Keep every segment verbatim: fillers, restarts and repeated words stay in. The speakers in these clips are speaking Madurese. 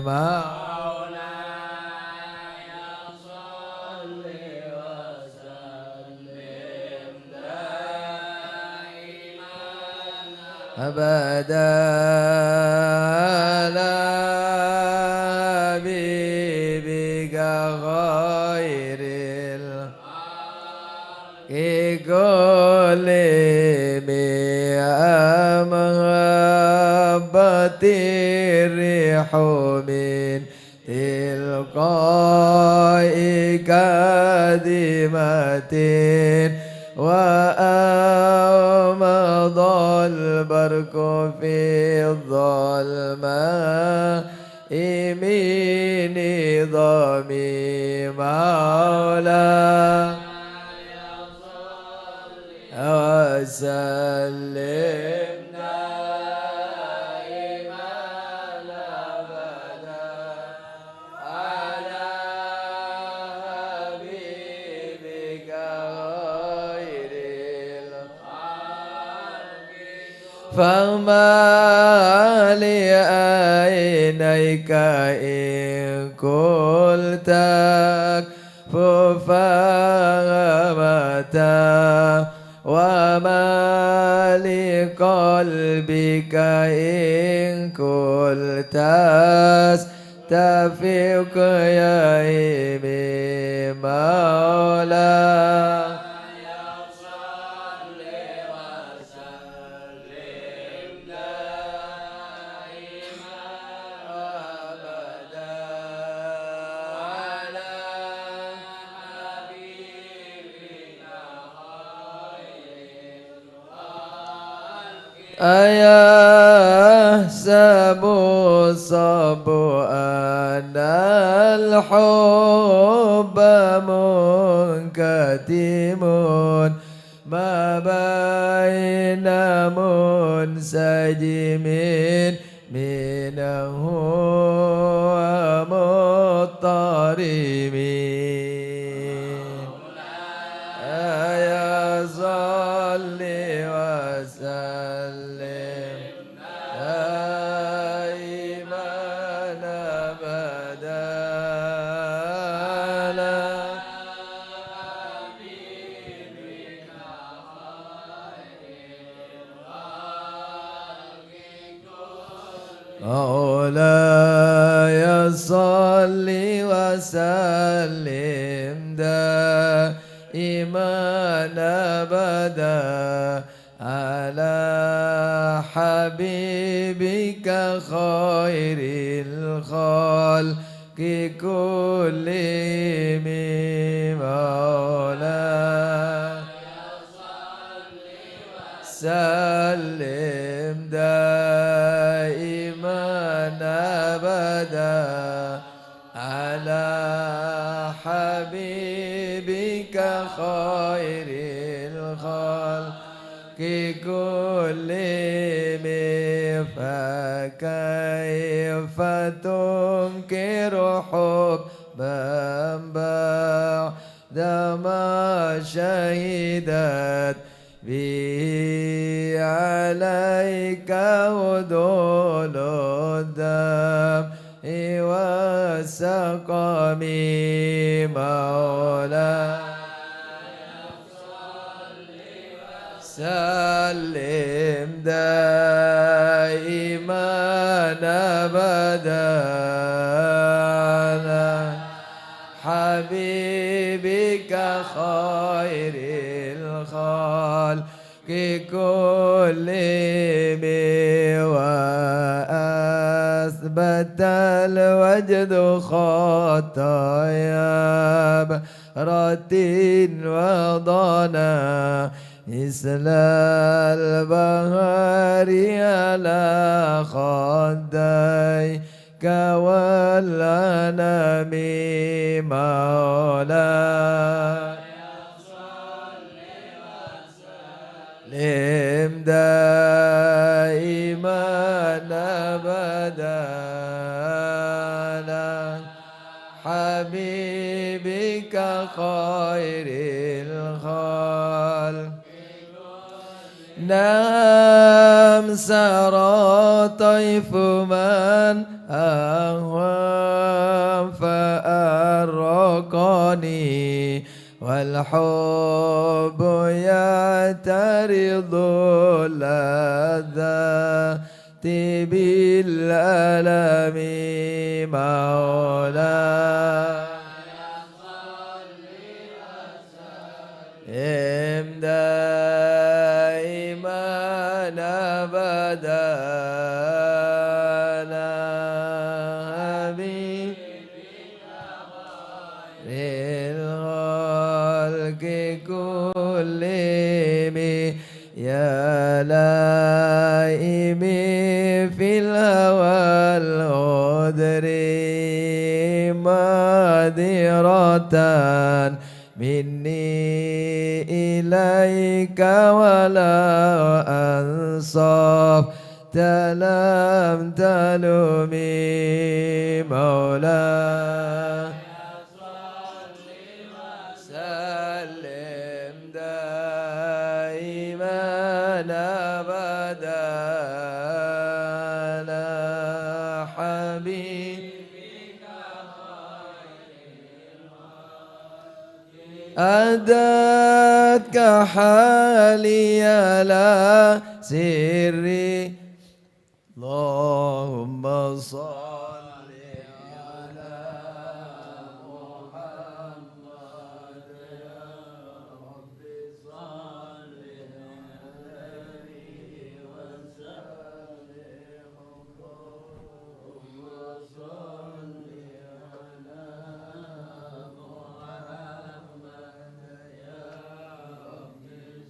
مولاي صل وسلم دائما أبدا على حبيبك خير الخلق كلهم. محبة الريح من تلقاء كاظمة وأومض البرق في الظلماء من نظام مولاي وسلم دائما أبدا على حبيبك خير الخلق. فما لعينيك إن قلت فهمتا، وما لقلبك إن قلت استفق يا إمام مولاي. أيحسب الصب أن الحب منكتم ما بين منسجم منه ومضطرب. يا صل وسلم دائما أبدا على مولاي صل وسلم دائما أبدا على حبيبك خير الخلق كلهم مولاي. سلم دائما أبدا على حبيبك خير الخلق كلهم. فكيف تنكر حبا بعد ما شهدت به عليك هدول الدمع والسقم. مولاي سلم دائما أبدا على حبيبك خير الخلق كلهم. وأثبت الوجد خطايا برة وضنا مثل البحر على خديك والأنام. مولاي سلم دائما أبدا على حبيبك خير الخلق. نعم سرى طيف من أهوى الحب يعترض اللذات بالألم. مولاي صل وسلم دائما أبدا على حبيبك خير الخلق كلهم. يا لائمي في الهوى الغدر معذرة مني إليك ولو أنصفت لم تلمي. مولاي صل وسلم دائما أبدا على حبيبك خير الخلق. أتتك حالي على سري. اللهم صل على محمد. يا رب صل عليه وسلم. اللهم صل على محمد. يا رب صل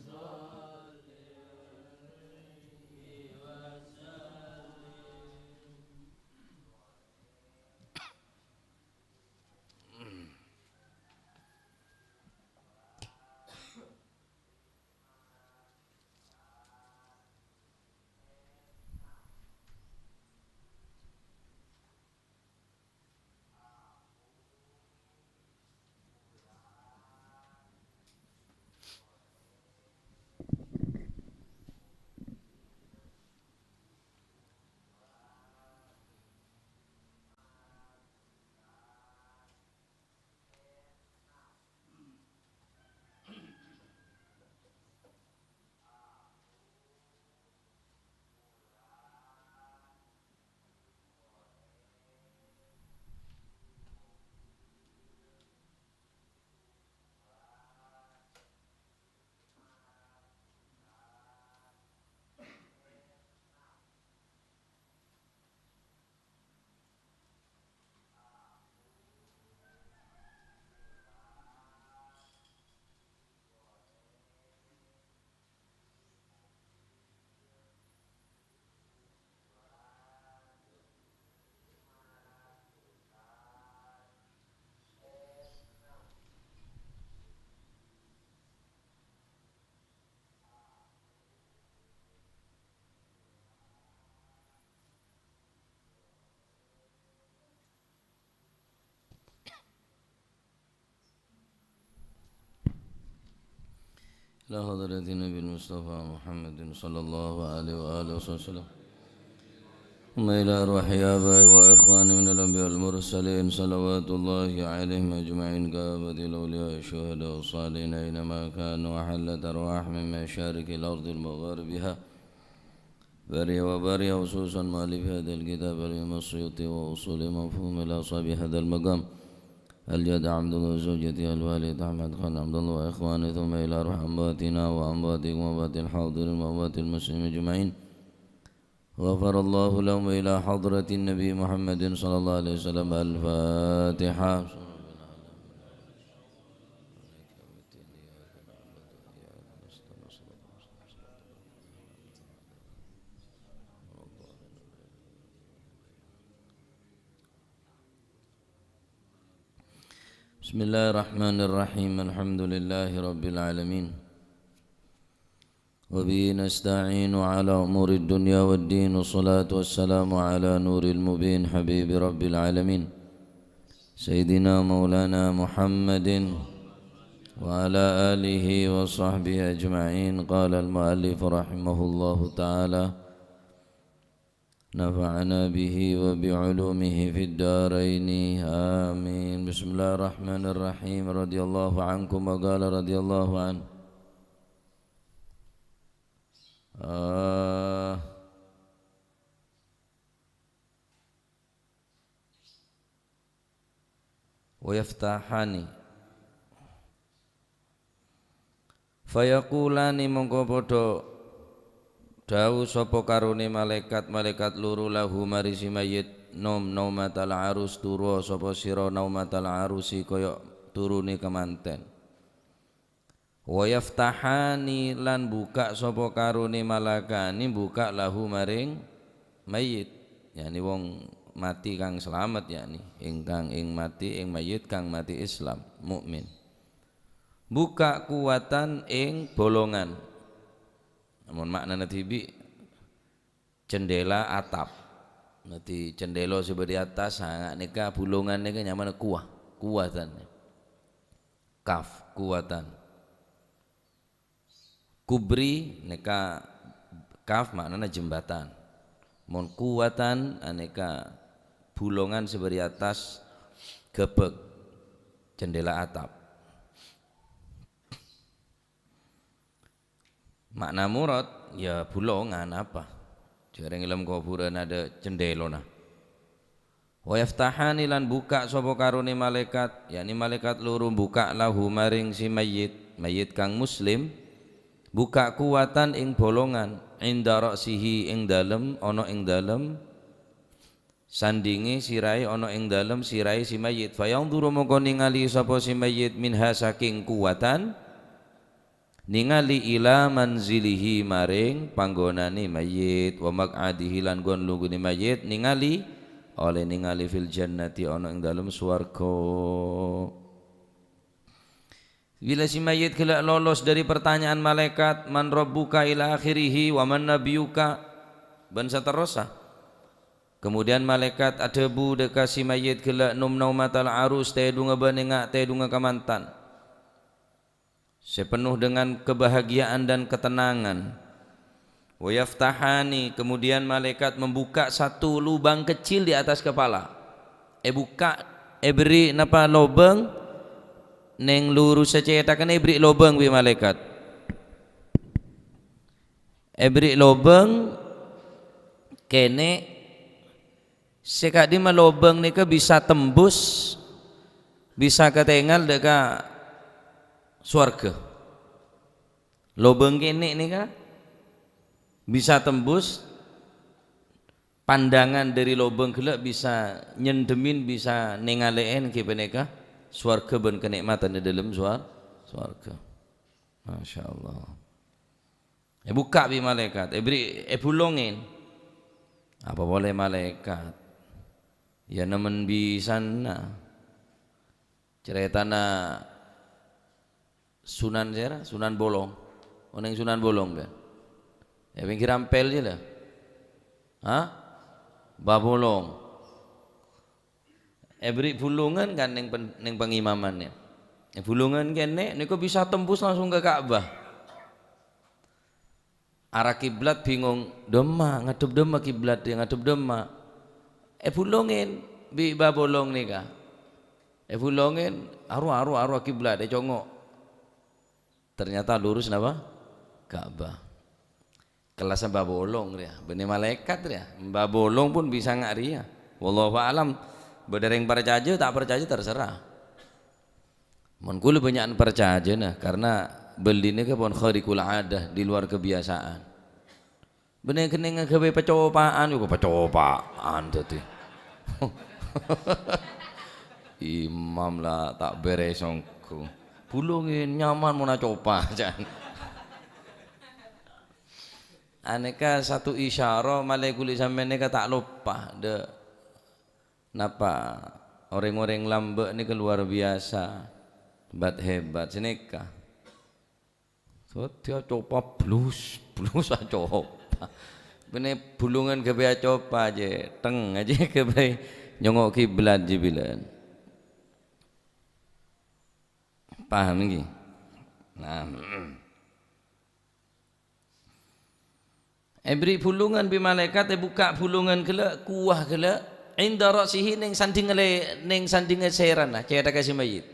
إلى حضرة النبي المصطفى محمد صلى الله عليه وآله وسلم. ثم إلى أرواح آبائي وإخواني من الأنبياء والمرسلين، صلوات الله عليهم أجمعين، كافة الأولياء الشهداء الصالحين أينما كانوا، وحلت أرواحهم من مشارق الأرض ومغاربها، برها وبحرها، خصوصا مؤلف هذا الكتاب الإمام السيوطي وأصول مفهوم إلى صاحب هذا المقام، الجد عبد الله وزوجته الوالد أحمد خان عبد الله وإخوانه، ثم إلى أرواح أمواتنا وأمواتكم وأموات الحاضرين وأموات المسلمين أجمعين، غفر الله لهم، وإلى حضرة النبي محمد صلى الله عليه وسلم. الفاتحة. بسم الله الرحمن الرحيم. الحمد لله رب العالمين. وبه نستعين على أمور الدنيا والدين. والصلاة والسلام على نور المبين حبيب رب العالمين سيدنا مولانا محمد وعلى آله وصحبه أجمعين. قال المؤلف رحمه الله تعالى: نفعنا به وبعلومه في الدارين. آمين. بسم الله الرحمن الرحيم. رضي الله عنكم وقال رضي الله عنه. Ah. Wa yaftahani. Fayaqulani, mongko padha dhâbu sapa karone malaekat-malaekat loro lahu mari si mayit, "Nom naumatal arus, turu sapa sira naumatal arusi kaya turune kamanten." Wa yaftahani, lan buka sapa karone malakani buka lahu maring mayit, yakni wong mati kang selamet, yakni ingkang ing mati, ing mayit kang mati Islam, mukmin. Buka kuwatan ing bolongan. Namun maknana dhibi' jendela atap. Nanti jendela sè bâdâ è attas, ha, nèka bulongan nèka nyamana kuwa, kuwatan. Kaf, kuwatan. Kubri nèka kaf maknana jembatan. Mon kuwatan, anèka bulongan sè bâdâ è attas ghâbâk, jendela atap. Makna murad, ya bulongan apa? Jhâreng è lem kobhurân adâ' jendhelana. Wa yaftahani, lan buka sapa karone malaekat, yakni malaekat loro buka lahu maring si mayit, mayit kang muslim, buka kuwatan ing bolongan, inda ra'sihi, ing dalem, ana ing dalem, sandinge sirahe ana ing dalem sirahe si mayit. Fayanzuru, mongko ningali sapa si mayit, minha, saking kuwatan, ningali ila manzilihi, maring panggonane mayit, wa maq'adihi, lan nggon lunggune mayit, ningali, oleh ningali fil jannati, ana ing dalem swarga. Bila si mayit gella' lolos dhari pertanyaan malaekat, "Man rabbuka?" ila akhirihi, "Wa man nabiyuka?" bân saterrossa. Kemudian malaekat adhâbu dhâ' ka si mayit gella', "Num naumatal arus, tedhunga bâ'na enga', tedhunga kamantan." Sè penuh dengan kebahagiaan dan ketenangan. Wa yaftahani, kemudian malaikat membuka satu lubang kecil di atas kepala. Èbukka', èberri' napa lobâng, neng lurus sè cèthagghâ èberri' lobâng bi' malaikat. Èberri' lobâng kènè' sè ka'dimma lobâng nèka bisa tembus, bisa katèngal dhâ' ka sowarghâ. Lobâng kènè' nèka bisa tembus, pandangan dhâri lobâng ghellâ' bisa nyendhemin, bisa nèngalè'è ghi' panèka sowarghâ bân kanè'matan è dhâlem sowar-, sowarghâ. Masya Allah. Èbukka' bi' malaikat, èberri', èbulongè. Apa polè malaikat? Ya, nemmen bisanna. Carètana Sunan sèra, Sunan Bolong. Onèng Sunan Bolong, kan? È pèngghir ampèl jâ, la. Hah? Babolong. Èberri' bulongan, kan, neng pen-, neng pangimaman, ya. È bulongan kènè', nèko bisa tembus langsung ka Ka'bah. Arah kiblat bingung, "Dâmma, ngadhep dâmma kiblat, ya, ngadhep dâmma?" Èbulongè bi' babolong nèka. Èbulongè, "Arowa, arowa, arowa kiblat, ècongo'." Ternyata lurus napa? Ka'bah. Kellassa babolong rèya, bânnè malaèkat rèya. Babolong pon bisa nga' rèya. Wallahu a'lam. Bâdâ rèng parcajâ, ta' parcajâ, terserah. Mon kaulâ bânnya'an parcajâna, karna beliau nèka pon khariqul adah, di luar kebiasaan. Bânnè kennengnga ghâbây pacopa'an, yâ pacopa'an dhâddhi. Imam la ta' bherres ongghu. Bulongè nyaman mon acopa', jân. Anèka satu isyarah, malè kaulâ sampèyan nèka ta' loppa, dhâ'. Napa orèng-orèng lambâ' nèka luar biasa, hebat-hebat. Sanèka. Dhâddhi acopa' blus, blus acopa'. Bânnè bulongan ghâbây acopa' jâ, teng ajâ ghâbây nyongo' kiblat jâ bilân. Paham ngghi? Nah. Èberri' bulungan bi' malaèkat, èbukka' bulungan ghellâ', kuwâ ghellâ', inda ra'sihi, neng sandhingnga lè-, neng sandhingnga sèrana, cèthagghâ sè mayyit.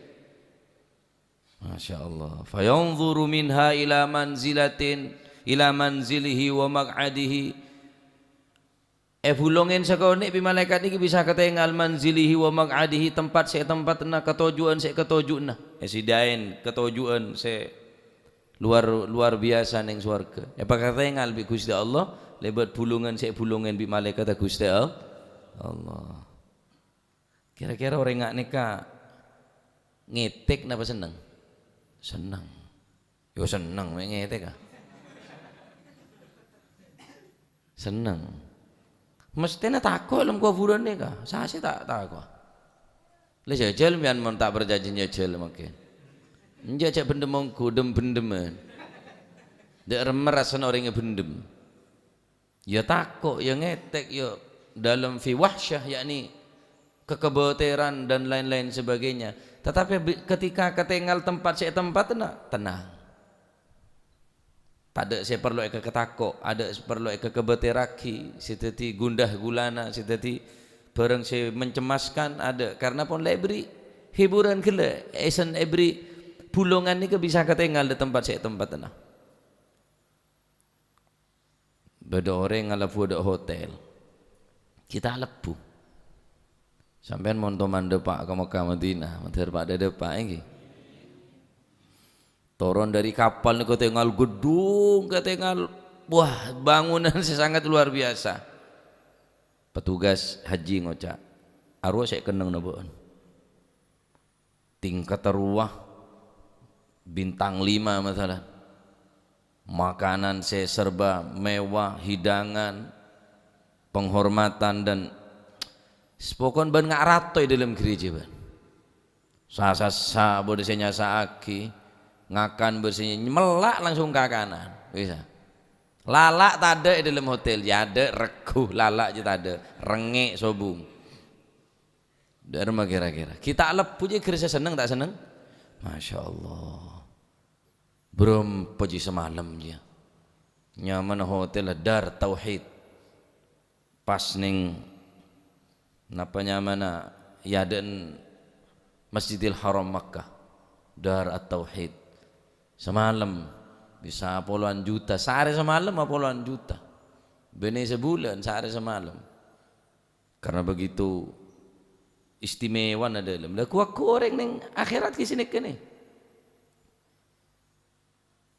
Masya Allah. Fayanzuru minha ila manzilatin, ila manzilihi wa maq'adihi. Èbulungèn sakonè' bi' malaèkat nèka bisa katèngal manzilihi wa maq'adihi, tempat sè ètempatna, katoju'ân sè èkatoju'na. Èsèdiyâin katoju'ân sè luar, luar biasa neng sowarghâ. Èpakatèngal bi' Ghustè Allah lèbât bulungan sè èbulungèn bi' malaèkatta Ghustè Al-, Allah. Kèra-kèra orèng nga' nèka ngètèk napa senneng? Senneng. Yo senneng mè' ngètèk, ah. Senneng. Mesthèna tako' è lem kobhurân nèka. Sapa sè ta' tako'? Lè jhâjhâl mèyan mon ta' parcajâ jhâjhâl mangkèn. Enjâ' jhâ' bhendhem ongghu, dhâm-bhendhemman. Dâ' remma rassana orèngnga bhendhem. Ya tako', ya ngètèk, ya dalam fi wahsyah, yakni kekebatiran dan lain-lain sebagainya. Tetapi bi-, ketika katèngal tempat sè ètempatna, tenang. Tadâ' sè parlo èkakatako', adâ' sè parlo èkakabatirraghi, sè dhâddhi ghundhâ ghulâna, sè dhâddhi bhârâng sè mencemaskan, adâ'. Karna pon la èberri' hiburan ghellâ', èsen èberri' bulungan nèka bisa katèngal dâ' tempat sè ètempatna. Bâdâ orèng ngalebbhu dâ' hotel. Ghi' ta' alebbhu. Sampèyan mon toman dâpa' ka Mekkah Madinah, mandhâr pa' dâ-, dâpa', èngghi. Toron dâri kapal nèko tèngal geddhung, katèngal, wah, bangunan sè sangat luar biasa. Petugas haji ngoca', "Arowa sè kennengnga bâ'ân." Tingkat rowa bintang lima, masalan. Makanan sè serba mewah, hidangan, penghormatan, dan sepokon bân nga' rato è dâlem gereja, bân. Sa-sassa bâdâ sè nyasa'aghi, ngakan bâdâ sè nyella' langsung kakanan, bisa. Lala' tadâ' è dâlem hotel, ya adâ' reggu lala' jâ tadâ', rengngè' sobung. Dâ'remma kèra-kèra. Ghi' ta' alebbhu jâ ghâr sè senneng, ta' senneng? Masya Allah. Bârâmpa jâ samalem jâ. Nyamana hotel Dar Tauhid. Pas neng, napa nyamana, è adâ'na Masjidil Haram Makkah. Dar At-Tauhid. Samalem bisa polowan juta. Saarè samalem polowan juta. Bânnè sabulân saarè samalem. Karena begitu istimewana dâlem. La, ghu-, ghu orèng neng akhèrat ghi' sanèka nè.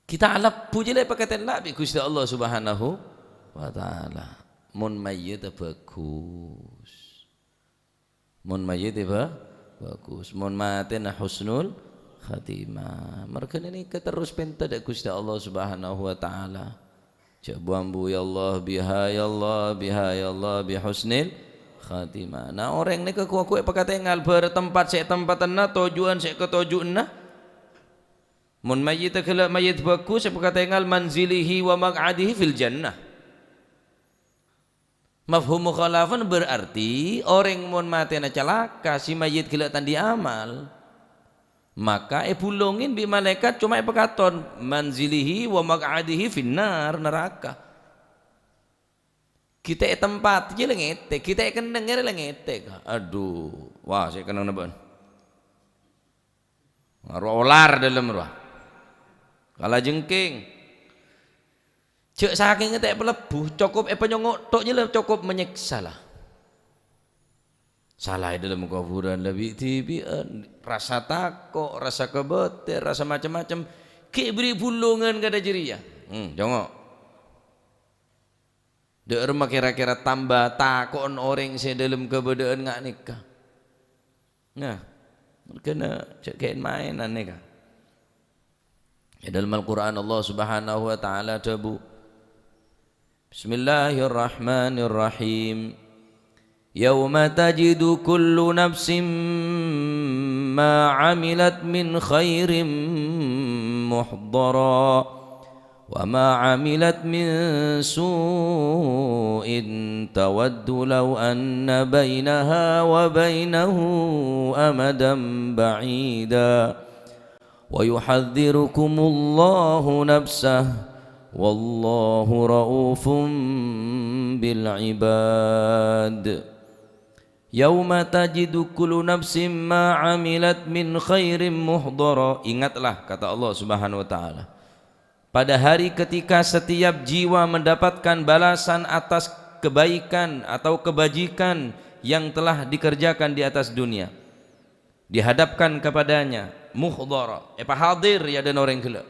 Ghi' ta' alebbhu jâ la èpakatèla' bi' Ghustè Allah Subhanahu wa Ta'ala. Mon mayyit bhâghus. Mon mayyit bhâ-, bhâghus. Mon matèna husnul khatimah. Marghâna nèka terros pènta dâ' Ghustè Allah Subhanahu wa Ta'ala. Jhâ' bu-ambu, "Ya Allah, biha, ya Allah, biha, ya Allah, bi husnil khatimah." Nah, orèng nèka ghu-, ghu èpakatèngal bâr tempat sè ètempatana, toju'ân sè èkatoju'na. Mon mayyit ghellâ' mayyit bhâghus, èpakatèngal manzilihi wa maq'adihi fil jannah. Mafhum mukhalafan berarti orèng mon matèna calaka, sè mayyit ghellâ' ta' andi' amal, maka èbulungèn bi' malaèkat coma èpakaton, "Manzilihi wa maq'adihi finnar," naraka. Ghi' ta' ètempat jâ la ngètèk, ghi' ta' èkennengnga la ngètèk. Adhu, wah, sè kennengnga bân. Rowa olar dâlem rowa. Kalajengking. Jhâ' sakèngnga ta' èpalebbhu, cokop èpanyongngo' tok jâ la cokop manyèksa la. Sala è dâlem kobhurân la bi'-dhibi'ân, rasa tako', rasa kabâtèr, rasa macem-macem, ghi' èberri' bulungan kadhâ' jârèya. Hmm, congngo'. Dâ'remma kèra-kèra tamba tako'na orèng sè dâlem kabâdâ'ân nga' nèka. Nah, marghâna jhâ' kèn-maènan nèka. È dâlem Al-Qur'an Allah Subhanahu wa Ta'ala adhâbu, Bismillahirrahmanirrahim. Yauma tajidu kullu nafsin ma 'amilat min khairin muhdara, wa ma 'amilat min su'in tawaddu law anna bainaha wa bainahu amadan ba'ida. Wa yuhadzirukumullahu nafsah, Wallahu raufum bil ibad. Yauma tajidu kullu nafsin ma amilat min khairin muhdara. Ingatlah, kata Allah Subhanahu wa Ta'ala, pada hari ketika setiap jiwa mendapatkan balasan atas kebaikan atau kebajikan yang telah dikerjakan di atas dunia. Dihadapkan kepadanya, muhdara, epahadir ya, dan orang gila.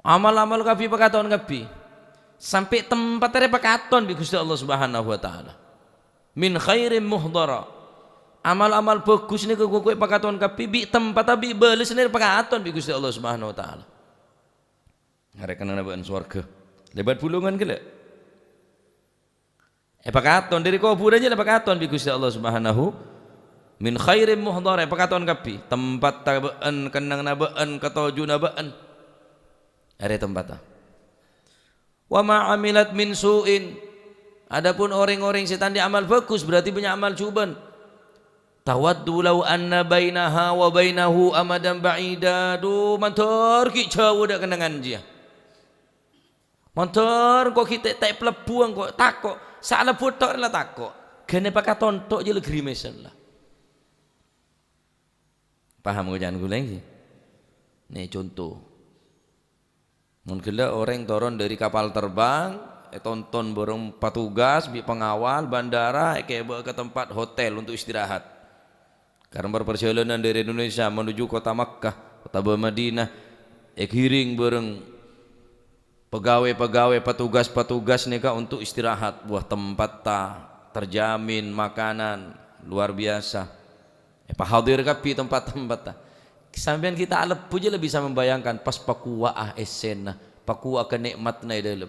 Amal-amal kabbhi pakaton kabbhi. Sampè' tempat arè pakaton bi' Gusti Allah Subhanahu wa Ta'ala. Min khairin muhdara. Amal-amal bhâghus nèka ghughuyâ pakaton kabbhi, bi' tempatta bi' bâlessâ nèka pakaton bi' Gusti Allah Subhanahu wa Ta'ala. Arè kennengnganna bâ'ân sowarghâ. Lèbât bulungan ghellâ'. Èpakaton, dâri kobhurân jâ' la èpakaton bi' Gusti Allah Subhanahu, min khairin muhdara, èpakaton kabbhi. Tempatta bâ'ân, kennengnganna bâ'ân, katojuna bâ'ân. Arè tempatta. Wa ma amilat min su'in. Adapun orèng-orèng sè ta' andi' amal bhâghus, berarti bânnya' amal jhubân. Tawaddu law anna bainaha wa bainahu amadan ba'ida. Dhu, mandhâr ghi' jhâu dâ' kennengngan jiyâ. Mandhâr engko' ghi' ta' èpalebbhu engko', tako'. Saalebbu tok la tako'. Ghânèka pakaton tok jâ' la grimèsan la. Paham koca'an kaulâ, ènggi? Nè, conto. Mon ghellâ' orèng toron dâri kapal terbang, ètonton bhâreng patugas bi' pengawal bandara, èkèbâ ka tempat hotel untuk istirahat. Karena perjalanan dari Indonesia menuju kota Makkah, kota Madinah, èghiring bhâreng pegawai-pegawai, petugas-petugas nèka untuk istirahat. Wah, tempatta terjamin makanan luar biasa. Èpahadir kabbhi tempat-tempatta. Sampèyan ghi' ta' alebbhu jâ' la bisa membayangkan pas pakowa'a essèna, pakowa'a ka nè'matna è dâlem.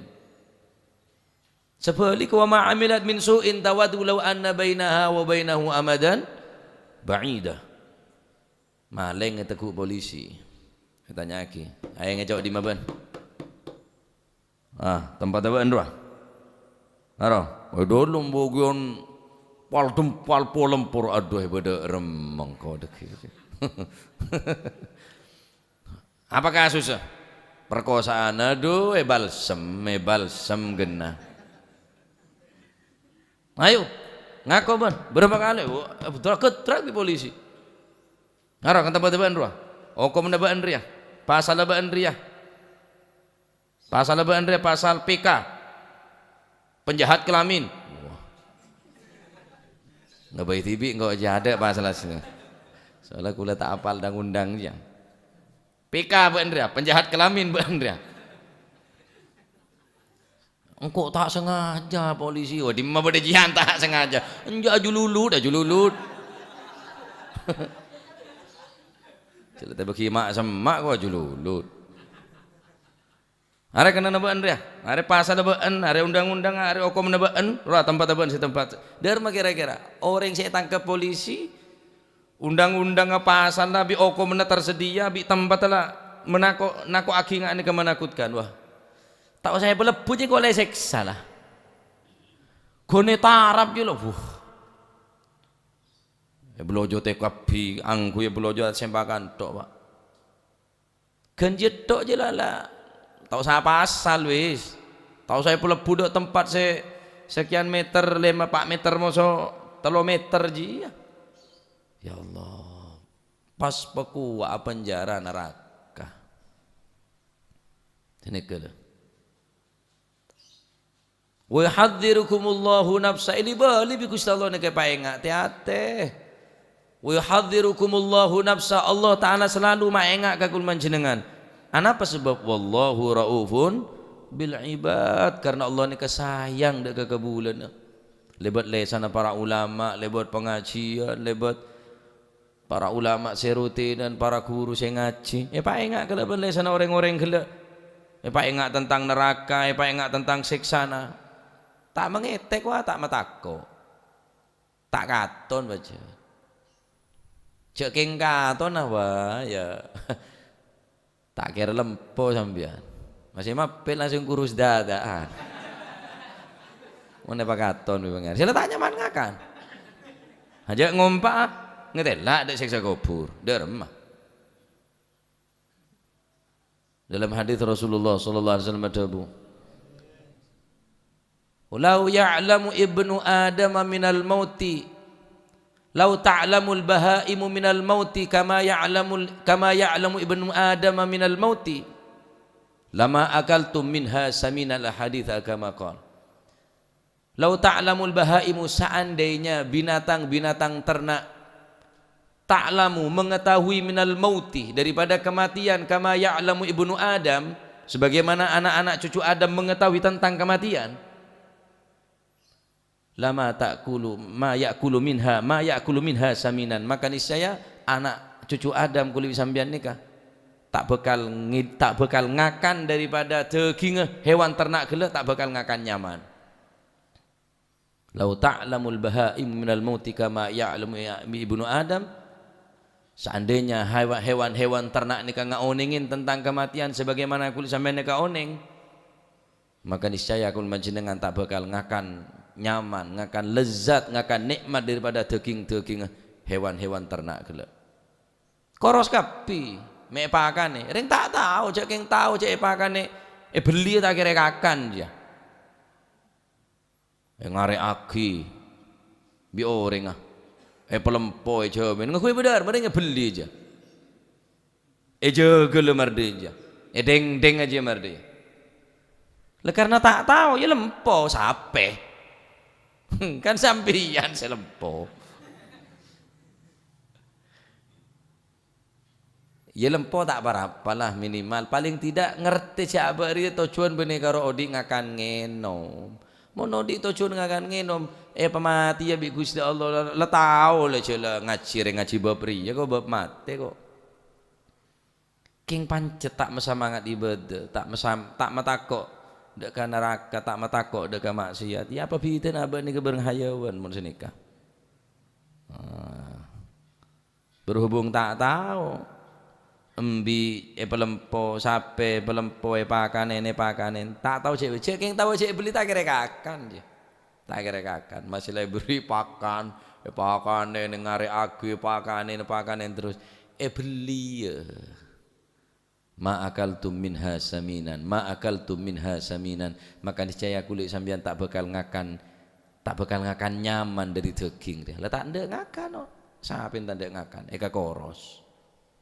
Sabhâligghâ, "Wa ma amilat min su'in tawaddu law anna bainaha wa bainahu amadan ba'ida." Malèng ètegghu' polisi. Ètanya'aghi, "Ayo, ngèco' dimma bâ'ân?" "Ah, tempatta bâ'ân rowa." "Aro, è dâlem bâgiyân pal-, pal-, polempor." Adhu, è bâdâ remmeng kodek. Apa kasussa? Perkosaan, adhu, èbalsem, èbalsem ghenna. Ayo, ngako, bân. Berapa kali? Wah, gedrak-gedrak bi' polisi. Ngaro, kanta bâdâ bâ'ân rowa. Okomna bâ'ân rèya. Pasalla bâ'ân rèya. Pasalla bâ'ân rèya, pasal P K. Penjahat kelamin. Wah. Nggak baik tibi, nggak aja ada pasal asli. Soalnya kaulâ ta' apal undang-undang, ya. P K bâ'ân rèya, penjahat kelamin bâ'ân rèya. Engko' ta' sengaja polisi, wah, dimma bâdâ jiyân ta' sengaja. Enjâ' ajululut, ajululut. Cè' la ta' bâgi ma'-, semma' ko' ajululut. Arè kennengnganna bâ'ân rèya, arè pasalla bâ'ân, arè undang-undang, arè okomna bâ'ân, rowa tempatta bâ'ân sè tempat. Dâremma kèra-kèra, orèng sè ètangkep polisi, undang-undangnga, pasalla bi' okomna tersedia, bi' tempatta la menako-, nako'aghi nga' nèka menakutkan. Wah, ta' osa èpalebbhu jiyâ ko' la èsèksa la. Ghun ètarap jiyâ la, wuh. Èbâlojot è kabbhi, angghuy èbâlojot sempakan tok, Pak. Ghân jiyâ tok jiyâ la, la. Ta' osa pasal, wis. Ta' osa èpalebbhu dâ' tempat sè sekian meter, lèma, pa' meter, moso tello meter jiyâ. Ya Allah. Pas pakowa'a penjara naraka. Ghânèka la. "Wa yuhadzirukumullahu nafsa," èli-bâli bi' Gusti Allah nèka èpaènga', tè-atè. "Wa yuhadzirukumullahu nafsa," Allah Ta'ala salalu maènga' ka kaulâ panjhennengngan. Anapa sabâb? "Wallahu raufun bil ibad," karena Allah nèka sayang dâ' ka kabulâna. Lèbât lèsanna para ulama, lèbât pangajiân, lèbât para ulama sè rutinan, para ghuru sè ngajhi, èpaènga' kalabân lèsanna orèng-orèng ghellâ'. Èpaènga' tentang naraka, èpaènga' tentang sèksana. Ta' mangètèk, wa, ta' matako'. Ta' katon bâjâ. Jhâ' kèng katonna, wa, ya. Ta' kèra lempo sampèyan. Masih mampir langsung kurus dadaan. Mon èpakaton bi' pangeran. Sè la ta' nyaman ngakan. Ajâ' ngompa', ngatèla' dâ' sèksa kobhur. Dâ' remma. Dalam hadis Rasulullah sallallahu alaihi wasallam adhâbu, "Lau ya'lamu ibnu Adama minal mauti, lau ta'lamul bahaimu minal mauti kama ya'lamul, kama ya'lamu ibnu Adama minal mauti, lama akaltum minha saminal hadits," kama qal. "Lau ta'lamul bahaimu," seandainya binatang-binatang ternak, "ta'lamu," mengetahui, "minal mauti," daripada kematian, "kama ya'lamu ibnu Adam," sebagaimana anak-anak cucu Adam mengetahui tentang kematian, "lama ta'kulu ma ya'kulu minha, ma ya'kulu minha saminan." Maka niscaya anak cucu Adam kulâ bi' sampèyan nèka ta' bhâkal ngi-, ta' bhâkal ngakan daripada dhâghingngè hewan ternak ghellâ', ta' bhâkal ngakan nyaman. "Lau ta'lamul bahaimu minal mauti kama ya'lamu ya-, ibnu Adam," seandainya hewa-, hewan-hewan ternak nèka ngaonèngè tentang kematian sebagaimana kulâ sampèyan nèka onèng, maka niscaya kulâ panjhennengngan ta' bhâkal ngakan nyaman, ngakan lezat, ngakan nikmat daripada dhâghing-dhâghing hewan-hewan ternak ghellâ'. Koros kabbhi, mè' èpakanè. Rèng ta' tao, jhâ' kèng tao, jhâ' èpakanè, èbelliyâ ta' kèra èkakan, jâ. Èngarè'aghi bi' orèngnga. Èpalempo, èjhâmin. Ngangghuy bâdâr, marè èbelli, jâ. Èjâgâ la mardhâjâ. Èdhèngdhèng jâ mardhâjâ. La karna ta' tao, yâ lempo, sapè? Kan sampèyan sè lempo. Yâ lempo ta' pa-rapa la, minimal. Palèng tidak ngartè jhâ' abâ' rèya tojjhuwân bânnè karo odi' ngakan ngènom. Mon odi' tojjhuwân ngakan ngènom, èpamatèya bi' Ghustè Allah, la, la tao la jhâ' la ngajhi rèng ngajhi bab rèya kok, bab matè kok. Kèng pancet ta' masamangat ibadah, ta' masam-, ta' matako' dâ' ka naraka, ta' matako' dâ' ka maksiat. Yâ, apa bhidhâna abâ' nèka bhâreng hayawan mon sanèka? Ah. Berhubung ta' tao, embi' èpalempo, sapè èpalempo, èpakanè, èpakanè. Ta' tao jhâ', jhâ' kèng tao jhâ' èbelli ta' kèra èkakan, jâ. Ta' kèra èkakan, masih la èberri' pakan, èpakanè, èngarè'aghi, èpakanè, èpakanè terros. Èbelli, yâ. "Ma akaltum minha saminan, ma akaltum minha saminan." Maka niscaya kulâ sampèyan ta' bhâkal ngakan, ta' bhâkal ngakan nyaman dâri dhâghing rèya. La ta' endâ' ngakan, no. Sapè ta' endâ' ngakan? Èkakoros.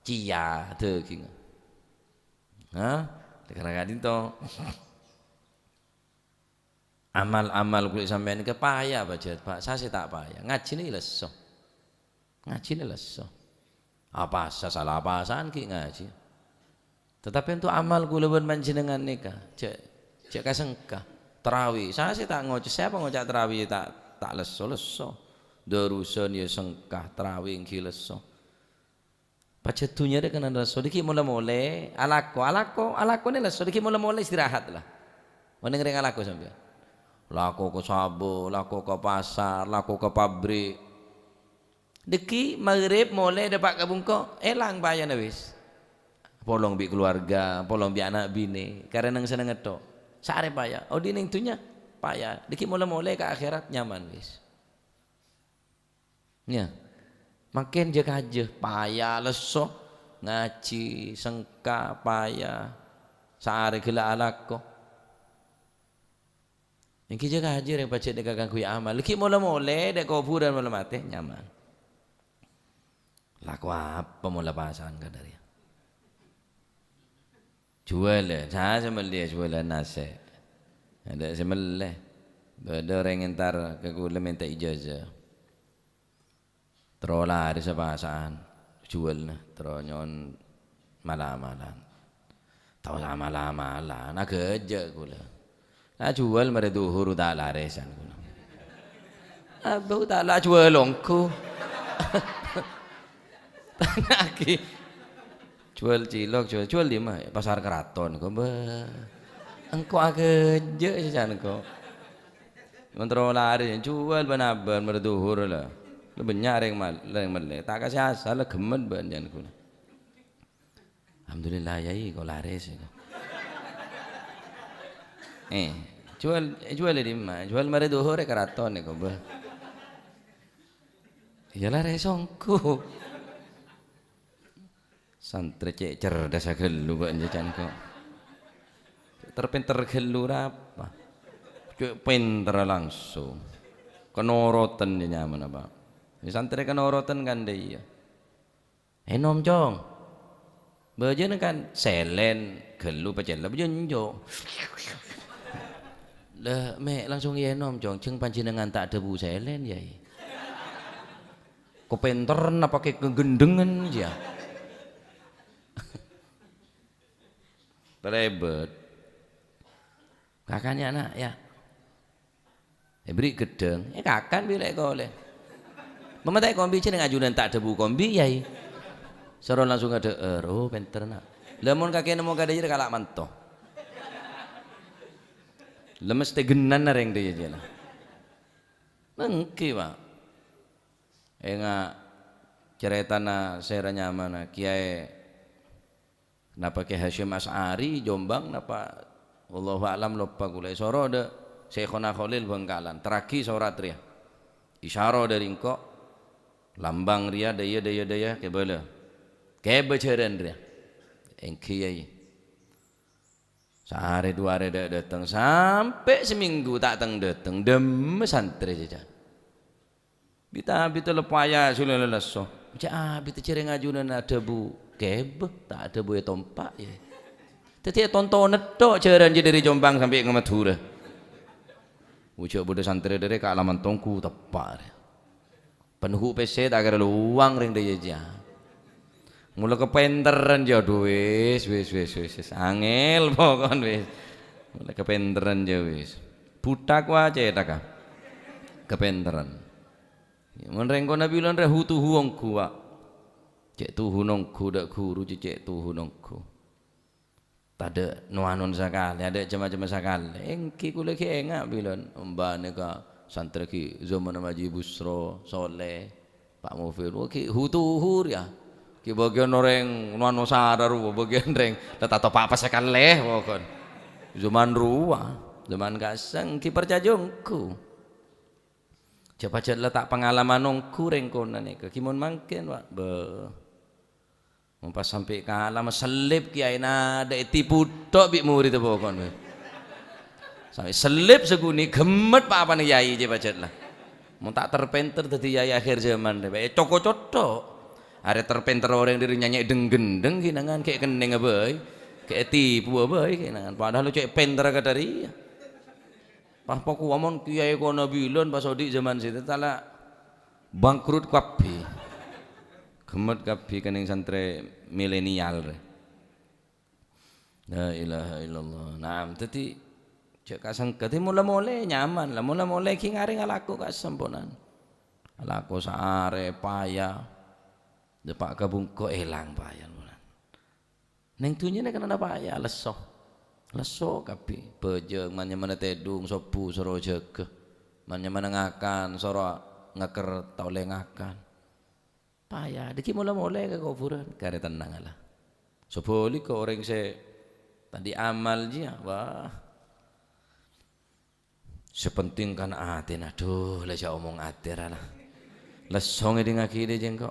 Cèya dhâghing. Hah? Dikira ka'dinto. Amal-amal kulâ sampèyan nèka paya, Pak Jat, Pak. Sasè ta' paya. Ngajhina lesso. Ngajhina lesso. Apasa sala apasaan ghi' ngajhi. Tetapi untuk amal kulâ bân panjhennengngan nèka, jhâ', jhâ' kasengka. Tarawih, sasè ta' ngoca', sapa ngoca' tarawih ta', ta' lesso-lesso. Darusan yâ sengka, tarawih èngghi lesso. Pajhât dhunnya rè kennèng lesso, dhiggi' molè-molè, alako, alako, alakonè lesso, dhiggi' molè-molè istirahat la. Mon neng rèng alako sampèyan. Lako ka sabâ, lako ka pasar, lako ka pabrik. Dhiggi' maghrib molè dâpa' ka bungko, èlang payana wis. Polong bi' keluarga, polong bi' ana' binè, karè neng-sennengnga tho. Saarè paya, odi' neng dhunnya paya. Dhiggi' molè-molè ka akhèrat nyaman wis. Yâ. Mangkèn jâ-kajâ, paya lesso, ngajhi, sengka, paya, saarè ghellâ' alako. Èngghi jâ-kajâ rèng pajhât nèka kaangghuy amal. Dhiggi' molè-molè, dâ' kobhurân molè matè, nyaman. Lako apa molè pasaan kadhâriyâ? Juwâl, yâ. Sa-, sè mellè, yâ, juwâlân nasè'. Adâ' sè mellè. Bâdâ orèng entar ka kulâ mènta ijazah. Terro larès pasaan. Juwâlna. Terro nyo'on mal-amalan. Ta' osa mal-amalan. Aghâjâ' kulâ. Nah, juwâl marè dhuhur ta' larèsan kulâ. Abâ ta' la juwâl ongghu. Tanya'aghi. Juwâl cilok, juwâl, juwâl dimma? Pasar Keraton, kok, Mbah. Engko' aghâjâ', sè can engko'. Mon terro larès, juwâl bân abân, marè dhuhur la. La bânnya' rèng mal-, rèng mellè. Ta' kasè asal, la ghemmet bân, can kulâ. Alhamdulillah, Yai, kok larès, ya. Eh, juwâl, eh, juwâl è dimma? Juwâl marè dhuhur è Keraton, kok, Mbah. Iyâ, larès ongghu. Santrè cè' cerdas aghâllu, Pak, jâ can, kok. Ter-penter ghâllu rapa? Cè' pènterra langsung. Kanorotan jâ nyamana, Pak. Yâ, santrè kanorotan kan dâ' iyâ. "Ènom, Cong." Bâjâna kan sèlèn, ghâllu, pacellep, jâ enjâ'. "Lè', mè' langsung ènom, Cong. Jhâng panjhennengngan ta' adhâbu sèlèn, yâ." Kapènterran apa kè kagendhengan, yâ. Palèbât. Kakan, yâ, Na', yâ. Èbherri' ghedhâng, èkakan bi' lè-kolè. Mamata' èkombi, jhâ' neng ajunan ta' adhâbu kombi, yâ. Soro langsung adhâ'âr, "Oh, pènter, Na'." Lah, mon kakè nemmo kadhâjâ kala' manto. Lemes tèghennan rèng dâjâ, jâ, la. Èngghi, Pak. Ènga' carètana sèra nyamana Kèyaè Napa Kè Hasyim Asy'ari, Jombang, napa, wallahu a'lam, loppa kaulâ. Èsoro dâ' Syaikhona Kholil Bhângkalan, terraghi sorat rèya. Isyara dâri engko', lambang rèya, dâ' iyâ, dâ' iyâ, dâ' iyâ, kèbâlâ. Kèbâ jhârân rèya. Èngghi, Yai. Saarè duwâ arè dâ'-, dâteng, sampè' samènggu ta' teng-dâteng, dâmma santrè jâjâ. Bit-abit la paya sulè lesso. Cè' abit jârèya ajunan adhâbu kèbâ, ta' adhâbu ètompa', yâ. Dhâddhi ètonton netto' jhârân jâ dâri Jombang sampè' ka Madhurâ. Wujud bâdâ santrè dâri ka alaman tonggu teppa' rè. Penghuni pèssè ta' kèra lowang rèng dâjâ. Mula kapènterran, jâ, adhu, wis, wis, wis, wis, wis. Angèl pokon, wis. Mula kapènterran, jâ, wis. Buthak wa cèthakka. Kapènterran. Mon rèng kona bilân rè hu-tuhu ongghu, wa. Cè' tuhu nongghu dâ' ghuru, cè', cè' tuhu nongghu. Tadâ' no-anon sakalè, adâ' cem-macem sakalè. Èngghi kaulâ ghi' ènga' bilân. Ombâna ka santrè ghi' zaman Haji Busro, Soleh, Pak Mufid. Wah, ghi' hu-tuhu rèya. Ghi' bâgiyân orèng no-ano sara rowa, bâgiyân rèng la ta' topa' apa sakalè, pokon. Zaman rowa, zaman kaseng, ghi' parcajâ ongghu. Jâ pajhât la ta' pangalaman ongghu rèng kona nèka. Ghi' mon mangkèn, wa. Bâh. Mon pas sampè' ka alam sellep kèyaèna adâ' ètipu tok bi' morèdda pokon. Sampè' sellep sagunè' ghemmet pa-apana yai jâ pajhât la. Mon ta' ter-pènter dhâddhi yai akhir zaman rè, bâ' ècoko cotthok. Arè ter-pènter orèng dâri nyanyè' dheng-ghendheng ghi' nangan ghi' kennengnga bhâi. Ghi' ètipuwâ bhâi ghi' nangan. Padahal cè' pènterra kadhâri. Pas pakowa mon kèyaè kona bilân pas odi' zaman sèdâ tala bangkrut kabbhi. Ghemmet kabbhi kennèng santrè milenial rè. La ilaha illallah. Naam, dhâddhi jâ' kasengka. Dhâddhi mola-molè nyaman la, mola-molè ghi' ngarè ngalako kasemponan. Alako saarè, paya. Dâpa' ka bungko èlang paya molan. Neng dhunnya nèka napa ya lesso. Lesso kabbhi. Bhâjâng, man-nyamana tèdung, sobbhu, soro jâgâ. Man-nyamana ngakan, soro ngèker ta' ollè ngakan. Paya, dhâggi' mola-molè ka kobhurân, karè tennang la. Sabhâligghâ orèng sè tadâ' amal jiyâ, wah. Sè penting kan atèna. Adhu, la jhâ' omong atè ra la. Lesso ngèdingngaghi dâ' jengko.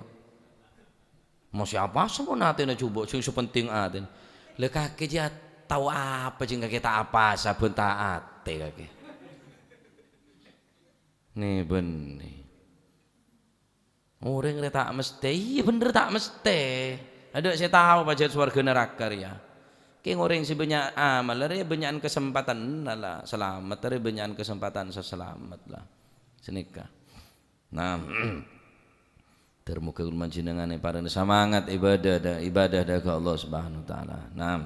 Masè apasa mon atèna jhubâ', sè, sè penting atèna. La kakè jiyâ tao apa jeng kakè ta' apasa bân ta' atè kakè. Nè bânnè. Orèng rè ta' mestè, iyâ bhender ta' mestè. Adâ' sè tao pajhât sowarghâ naraka rèya. Kèng orèng sè bânnya' amal rè bânnya'an kasempadhân la salamet, rè bânnya'an kasempadhân sè salamet la. Sanèka. Nah, ter-moghâ kaulâ panjhennengngan èparèngana samangat ibadah dâ-, ibadah dâ' ka Allah Subhanahu wa Ta'ala. Nah.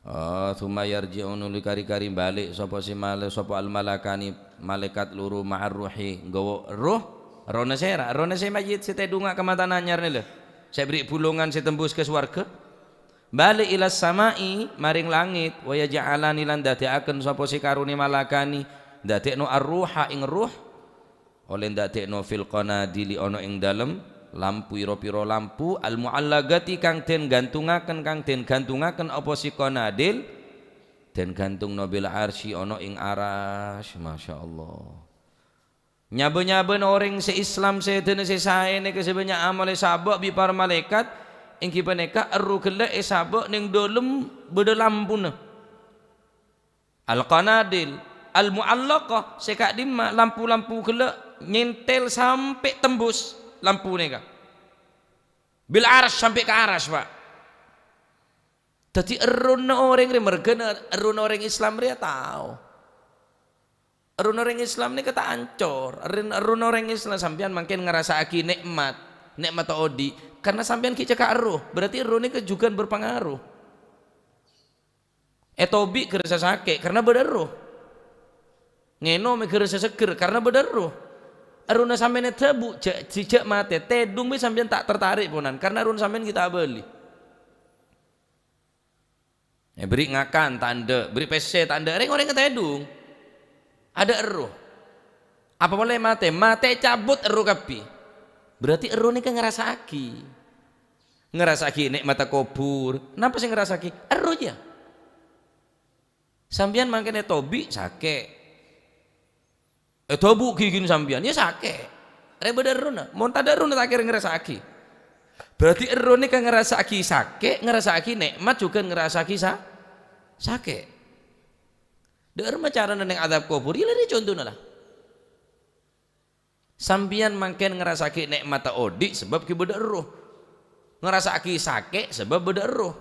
Oh, tsumma yarji'u nuli kari-kari bâli' sapa sè mal-, sapa al-malakani, malaèkat loro ma'ar ruhi, nggawa roh, rohna sèra, rohna sè mayyit sè tèdungnga ka mata anyar nèla, sè èberri' bulungan sè tembus ka sowarghâ. Bâli' ilas sama'i, maring langngèt, wa yaj'alani lan daddi'aken sapa sè karone malakani, daddi'no ar-ruha ing roh, Ollè ndaddi'no fil qanadili ana ing dâlem lampu, pira-pira lampu, al-mu'allaqati kang den gantungaken, kang den gantungaken apa si qanadil, den gantungno bil arsy ana ing arsy. Masya Allah. Nyabâ-nyabâna orèng sè Islam sèdhâna sè saè nèka sè bânnya' amallè sabâ' bi' para malaèkat, èngghi panèka erroh ghellâ' èsabâ' neng dâlem bâdâ lampuna. Al-qanadil al-mu'allaqah, sè ka'dimma lampu-lampu ghellâ' nyèntèl sampè' tembus lampu nèka. Bil arsy, sampè' ka arsy, Pak. Dhâddhi, errohna orèng rè, merghâna errohna orèng Islam rè tao. Errohna orèng Islam nèka ta' ancor. Erroh-, errohna orèng Islam, sampèyan mangkèn ngarassa'aghi nè'mat, nè'matta odi'. Karna sampèyan ghi' cè' ka erroh, berarti erroh nèka jhughân berpengaruh. Ètobi' ghârâssa sakè', karna bâdâ erroh. Ngènom ghârâssa seggher, karna bâdâ erroh. Errohna sampèyan èdhâbu, jhâ', jhâ' matè, tèdung bhâi sampèyan ta' tertarik, ponan, karna errohna sampèyan ghi' ta' abâli. Èbherri' ngakan, ta' endâ', bherri' pèssè, ta' endâ', rèng-orèng tèdung. Adâ' erroh. Apa polè matè? Matè cabut erroh kabbhi. Berarti erroh nèka ngarassa'aghi. Ngarassa'aghi nè'matta kobhur. Napa sè ngarassa'aghi? Erroh, yâ. Sampèyan mangkèn ètobi' sakè'. Èdhâbu ghigina sampèyan, yâ sakè'. Rè bâdâ errohna. Mon tadâ' errohna ta' kèra ngarassa'aghi. Berarti erroh nèka ngarassa'aghi sakè', ngarassa'aghi nè'mat jhughân ngarassa'aghi sa-, sakè'. Dâ' remma carana neng adab kobhur, yâ la rè contona la. Sampèyan mangkèn ngarassa'aghi nè'matta odi' sabâb ghi' bâdâ erroh. Ngarassa'aghi sakè' sabâb bâdâ erroh.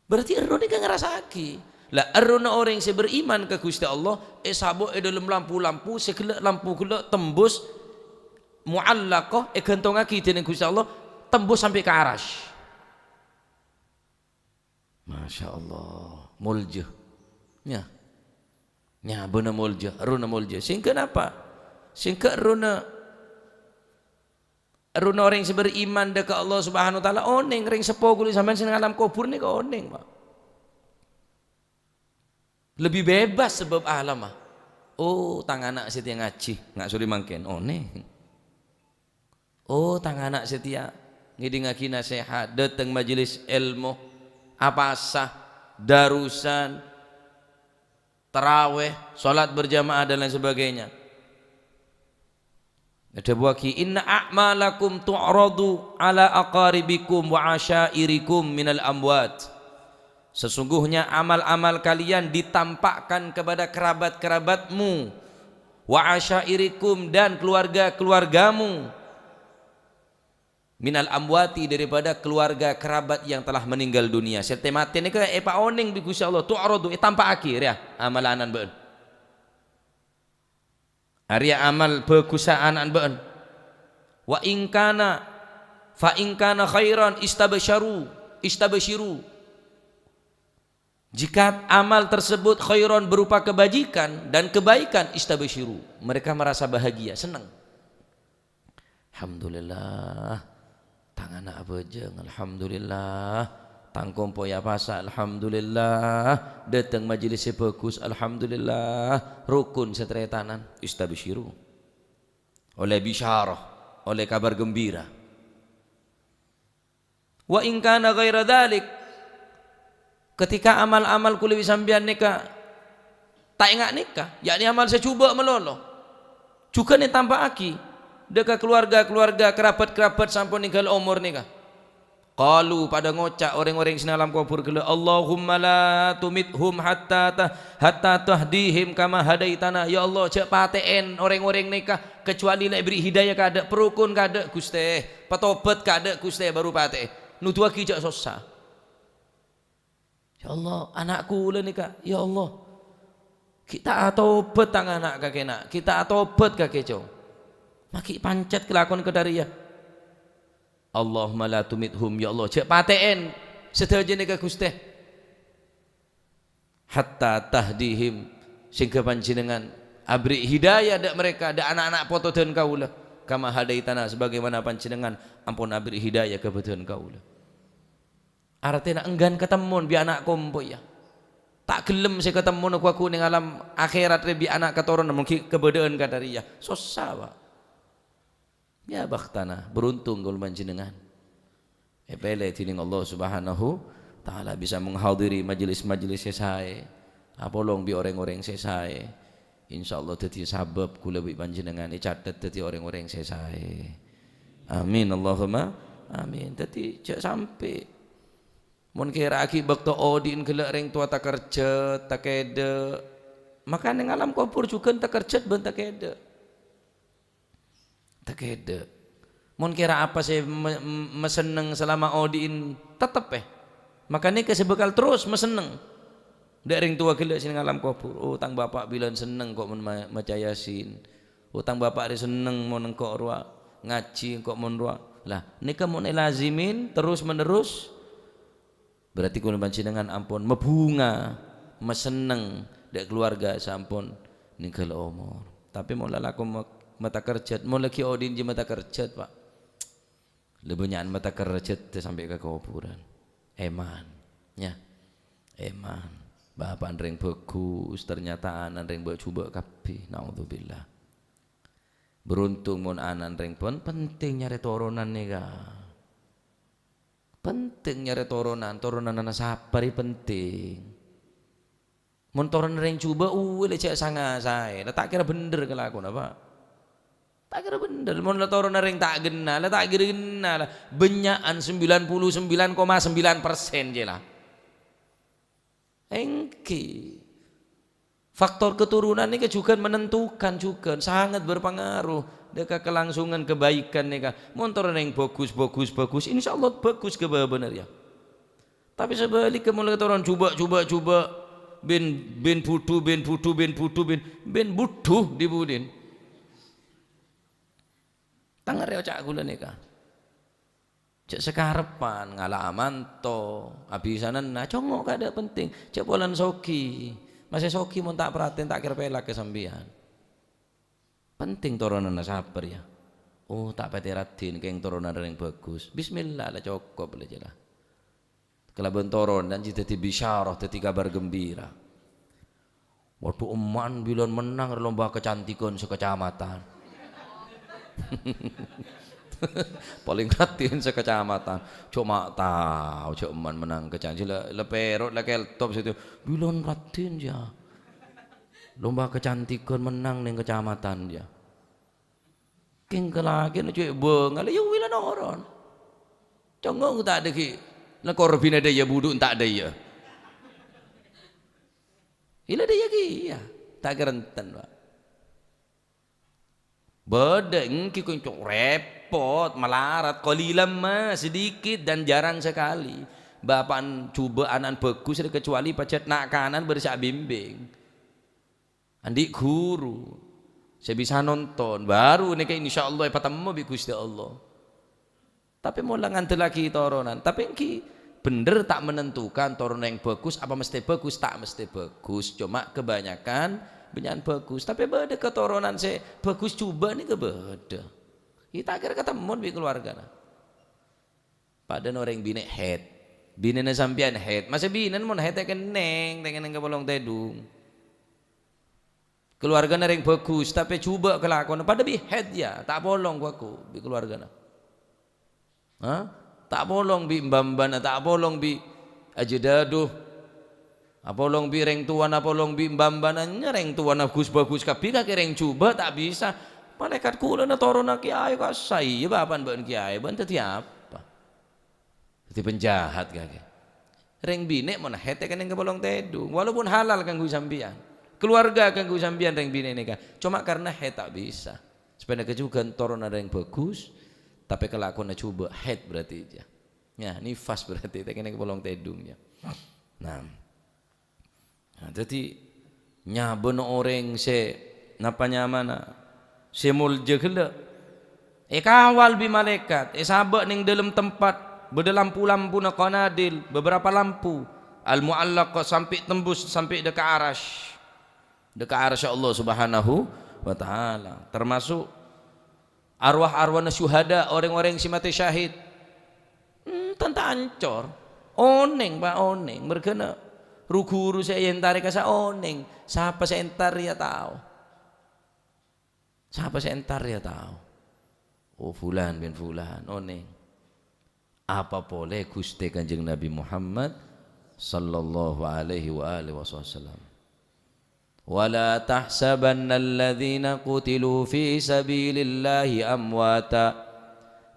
Berarti erroh nèka ngarassa'aghi. La, errohna orèng sè beriman ka Ghustè Allah, èsabâ' è dâlem lampu-lampu sè ghellâ', lampu ghellâ' tembus mu'allaqah, èghântongaghi dèneng Ghustè Allah, tembus sampè' ka arsy. Masya Allah, molja. Yâ. Nyabâna molja, errohna molja. Sèngghâ napa? Sèngghâ errohna, errohna orèng sè beriman dâ' ka Allah Subhanahu wa Ta'ala onèng, rèng seppo kaulâ sampèyan sè neng alam kobhur nèka onèng, Pak. Lebbi bebas sabâb alamma. Oh, tang ana' satèya ngajhi, nga' sore mangkèn, onèng. Oh, tang ana' satèya ngèdingngaghi nasèhat, dâteng majelis èlmo, apasa, darusan, tarawèh, sholat berjamaah, dan lain sebagainya. Èdhâbuwaghi, "Inna a'malakum tu'radu ala aqaribikum wa asyairikum minal amwat." Sesungguhnya amal-amal kalian ditampakkan kepada kerabat-kerabatmu, wa asyairikum, dan keluarga-keluargamu, minal amwati, daripada keluarga kerabat yang telah meninggal dunia. Sè matè nèka èpaonèng bi' Ghustè Allah, tu'radu, ètampa'aghi, rèya, amal ana'na bâ'na. Arèya amal bhâghussa ana'na bâ'na. Wa in kana, fa in kana khairan istabsyaru, istabsyiru. Jika amal tersebut khairan, berupa kebajikan dan kebaikan, istabsyiru. Mereka merasa bahagia, senang. Alhamdulillah. Tang ana' abhâjâng, alhamdulillah. Tang kompoy apasa, alhamdulillah. Dâteng majelis sè bhâghus, alhamdulillah. Rokon sè tarètan, istabsyiru. Ollè bisyarah, ollè kabhâr ghembira. Wa in kana ghaira dzalik, ketika amal-amal kaulâ bi' sampèyan nèka ta' enga' nèka, yakni amal sè jhubâ' malolo, jhughân ètampa'aghi dâ' ka kaluwarga-kaluwarga, kerabat-kerabat sampon nèngghâl omor nèka. Qalu, padâ ngoca' orèng-orèng sè neng alam kobhur ghellâ', "Allahumma la tumithum hatta ta-, hatta tahdihim kama hadaitana." Ya Allah, jhâ' patè'è orèng-orèng nèka, kecuali la èberri' hidayah kaadâ', parokon kaadâ', Ghustè, patobât kaadâ', Ghustè, baru patè'è. Noduwaghi jhâ' sossa. Ya Allah, ana' kaulâ nèka, ya Allah, ghi' ta' atobât tang ana' kakèna, ghi' ta' atobât kakè, Cong. Maghi' pancèt kalakon kadhâriyâ. Allahumma la tumithum, ya Allah, jhâ' patè'è sadhâjâ nèka, Ghustè. Hatta tahdihim, sehingga Panjhennengngan aberri' hidayah dâ' mereka, dâ' ana'-ana' poto dân kaulâ. Kama hadaitana, sebagaimana Panjhennengngan ampon aberri' hidayah ka bâdân kaulâ. Artèna engghân katemmon bi' ana' kompoy, ya. Ta' ghellem sè katemmona ghu-, ghu neng alam akhèrat rè bi' ana' katoronan, mon ghi' kabâdâ'ân kadhâriyâ. Sossa, Pak. Ya bakhtana, beruntung kaulâ panjhennengngan. Èpèlè dhinèng Allah Subhanahu wa Ta'ala bisa menghadiri majelis-majelis sè saè, apolong bi' orèng-orèng sè saè. Insyaallah dhâddhi sabâb kaulâ bi' panjhennengngan ècatet dhâddhi orèng-orèng sè saè. Amin, Allahumma amin. Dhâddhi jhâ' sampè' Mon kèra aghi' bâkto odi'en ghellâ' rèng towa takerjhât, takèdhâ', maka neng alam kobhur jhughân takerjhât bân takèdhâ'. Takèdhâ'. Mon kèra apa sè ma-, ma-, masenneng salama odi'en, tettep, eh. Maka nèka sè bhâkal terros masenneng. Dâ' rèng towa ghellâ' sè neng alam kobhur. "Oh, tang bapa' bilân senneng ko' mon ma-, maca Yasin. Oh, tang bapa' rè senneng mon engko' rowa ngajhi, engko' mon rowa." Lah, nèka mon èlazimin terros-menerros, berarti kaulâ panjhennengngan ampon mabhunga, masenneng dâ' kaluwarga sè ampon nèngghâl omor. Tapè mon lalakon ma-, matakerjhât, mon laghi' odi'en jiyâ matakerjhât, Pak. La bânnya'an matakerjhât sampè' ka kobhurân. Èman, ya. Èman. Bapa'na rèng bhâghus, ternyata ana'na rèng bâ'-jhubâ' kabbhi. Naudzubillah. Beruntung mon ana'na rèng pon-, penting nyarè toronan nèka. Penting nyarè toronan, toronanna sapa rè penting. Mon toron rèng jhubâ', uwè, la jhâ' sanga saè. La ta' kèra bhendher kalakowanna, Pak. Ta' kèra bhendher. Mon la toron rèng ta' ghenna, la ta' kèra ghenna, la. Bânnya'an sembilan puluh sembilan koma sembilan persen, jâ, la. Èngghi. Faktor keturunan nèka jhughân menentukan, jhughân sangat berpengaruh dâ' ka kelangsungan kebaikan nèka. Mon toron rèng bhâghus, bhâghus, bhâghus, insyaallah bhâghus ka bâbâna rèya. Tapè sabhâligghâ, mon la toron jhubâ', jhubâ', jhubâ', bin, bin budhu, bin budhu, bin budhu, bin, bin budhu dhi-budhina. Tang arè oca' kaulâ nèka. Jhâ' sakarebbhân, ngala' amanto, abhisananna, congngo' kadâ' penting. Jhâ' polana soghi. Masè soghi mon ta' parhatèn, ta' kèra pèlak ka sampèyan. Penting toronanna sapa rèya? Oh, ta' patè raddhin, kèng toronanna rèng bhâghus. Bismillah, la cokop la jâ la. Kalabân toron, dan jiyâ dhâddhi bisyarah, dhâddhi kabar gembira. Waduh, emman bilân mennang lomba kecantikan sekecamatan. Palèng raddhin sekecamatan. Coma tao, jhâ' emman mennang kecantikan. La, la pèro', la keltop sèttong. Bilân raddhin, ya. Lomba kecantikan mennang neng kecamatan, ya. Kèng kalakèna cowok bângal, ya wila noron. Congngo' ta' dâggi', la korbhina dâjâ budhu ta' dâjâ. Ila dâjâ kèya, ta' kèra enten, Pak. Bâdâ èngghi konco' repot, malarat, qalilan ma, sedikit dan jarang sekali. Bapa'na jhubâ' ana'na bhâghus, kecuali pajhât na'-kana'na bâri' sè abimbing. Andi' ghuru sè bisa nonton, baru nèka insyaallah èpatemmo bi' Ghustè Allah. Tapè mola ngandellaghi toronan, tapè èngghi bhendher ta' menentukan toronan yang bagus apa mestè bagus, ta' mestè bagus. Coma kebanyakan bânnya'an bagus, tapè bâdâ katoronan sè bagus jhubâ' nèka bâdâ. Iyâ ta' kèra katemmon bi' kaluwargana. Padâna orèng binè' haid. Binèna sampèyan haid. Masa binèna mon haid ta' kennèng, ta' kennèng kapolong tèdung. Kaluwargana rèng bagus, tapè jhubâ' kalakowanna. Padâ bi' haid, yâ, ta' apolong, ghuwâ, bi' kaluwargana. Hah? Ta' apolong bi' mbah-mbahna, ta' apolong bi' ajâdâdu. Apolong bi' rèng towana, apolong bi' mbah-mbahna, nya rèng towana gus-bagus kabbhi, kakè rèng jhubâ' ta' bisa. Malaèkat kulâna toronna kèyaè kassa', iyâ bapa'na bâ'na kèyaè, bâ'na dhâddhi apa? Dhâddhi penjahat kakè. Rèng binè' mon haid ta' kennèng kapolong tèdung, walaupun halal kaangghuy sampèyan. Kaluwarga kaangghuy sampèyan rèng binè' nèka. Coma karna haid ta' bisa. Sapanèka jhughân toronna rèng bagus, tapè kalakowanna jhubâ' haid berarti, yâ. Yâ, nifas berarti, ta' kennèng kapolong tèdung, yâ. Nah. Nah, dhâddhi, nyabâna orèng sè napa nyamana, sè molja ghellâ', èkawal bi' malaèkat, èsabâ' neng dâlem tempat bâdâ lampu-lampuna qanadil, beberapa lampu, al-mu'allaqah, sampè' tembus, sampè' dâ' ka Arasy, dâ' ka Arasy Allah Subhanahu wa Ta'ala. Termasuk arwah-arwahna syuhada, orèng-orèng sè matè syahid. Enten ta' ancor. Onèng, Pak, onèng. Merghâna ru-ghuru sè èentarè kassa' onèng. Sapa sè entar, yâ tao. Sapa sè entar, yâ tao. Oh, fulan bin fulan, onèng. Apa polè Ghustè Kanjeng Nabi Muhammad sallallahu alaihi wa alihi wasallam. "Wa la tahsabannalladzina qutilu fi sabilillahi amwata,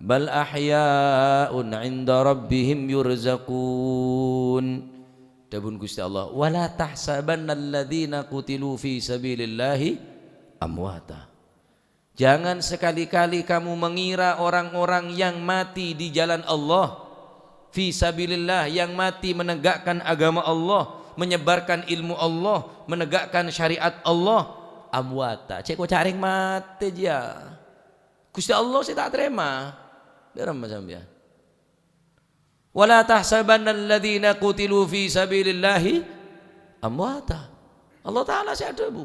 Bal ahya'un 'inda rabbihim yurzaqun. Dhâbuna Ghustè Allah, "Wa la tahsabannalladzina qutilu fi sabilillahi amwata." Jangan sekali-kali kamu mengira orang-orang yang mati di jalan Allah, fi sabilillah, yang mati menegakkan agama Allah, menyebarkan ilmu Allah, menegakkan syariat Allah, amwata. Cè' koca' rèng matè, jiyâ. Ghustè Allah sè ta' tarèma. Dâ' remma sampèyan. "Wa la tahsabannalladzina qutilu fi sabilillahi amwata." Allah Ta'ala sè adhâbu.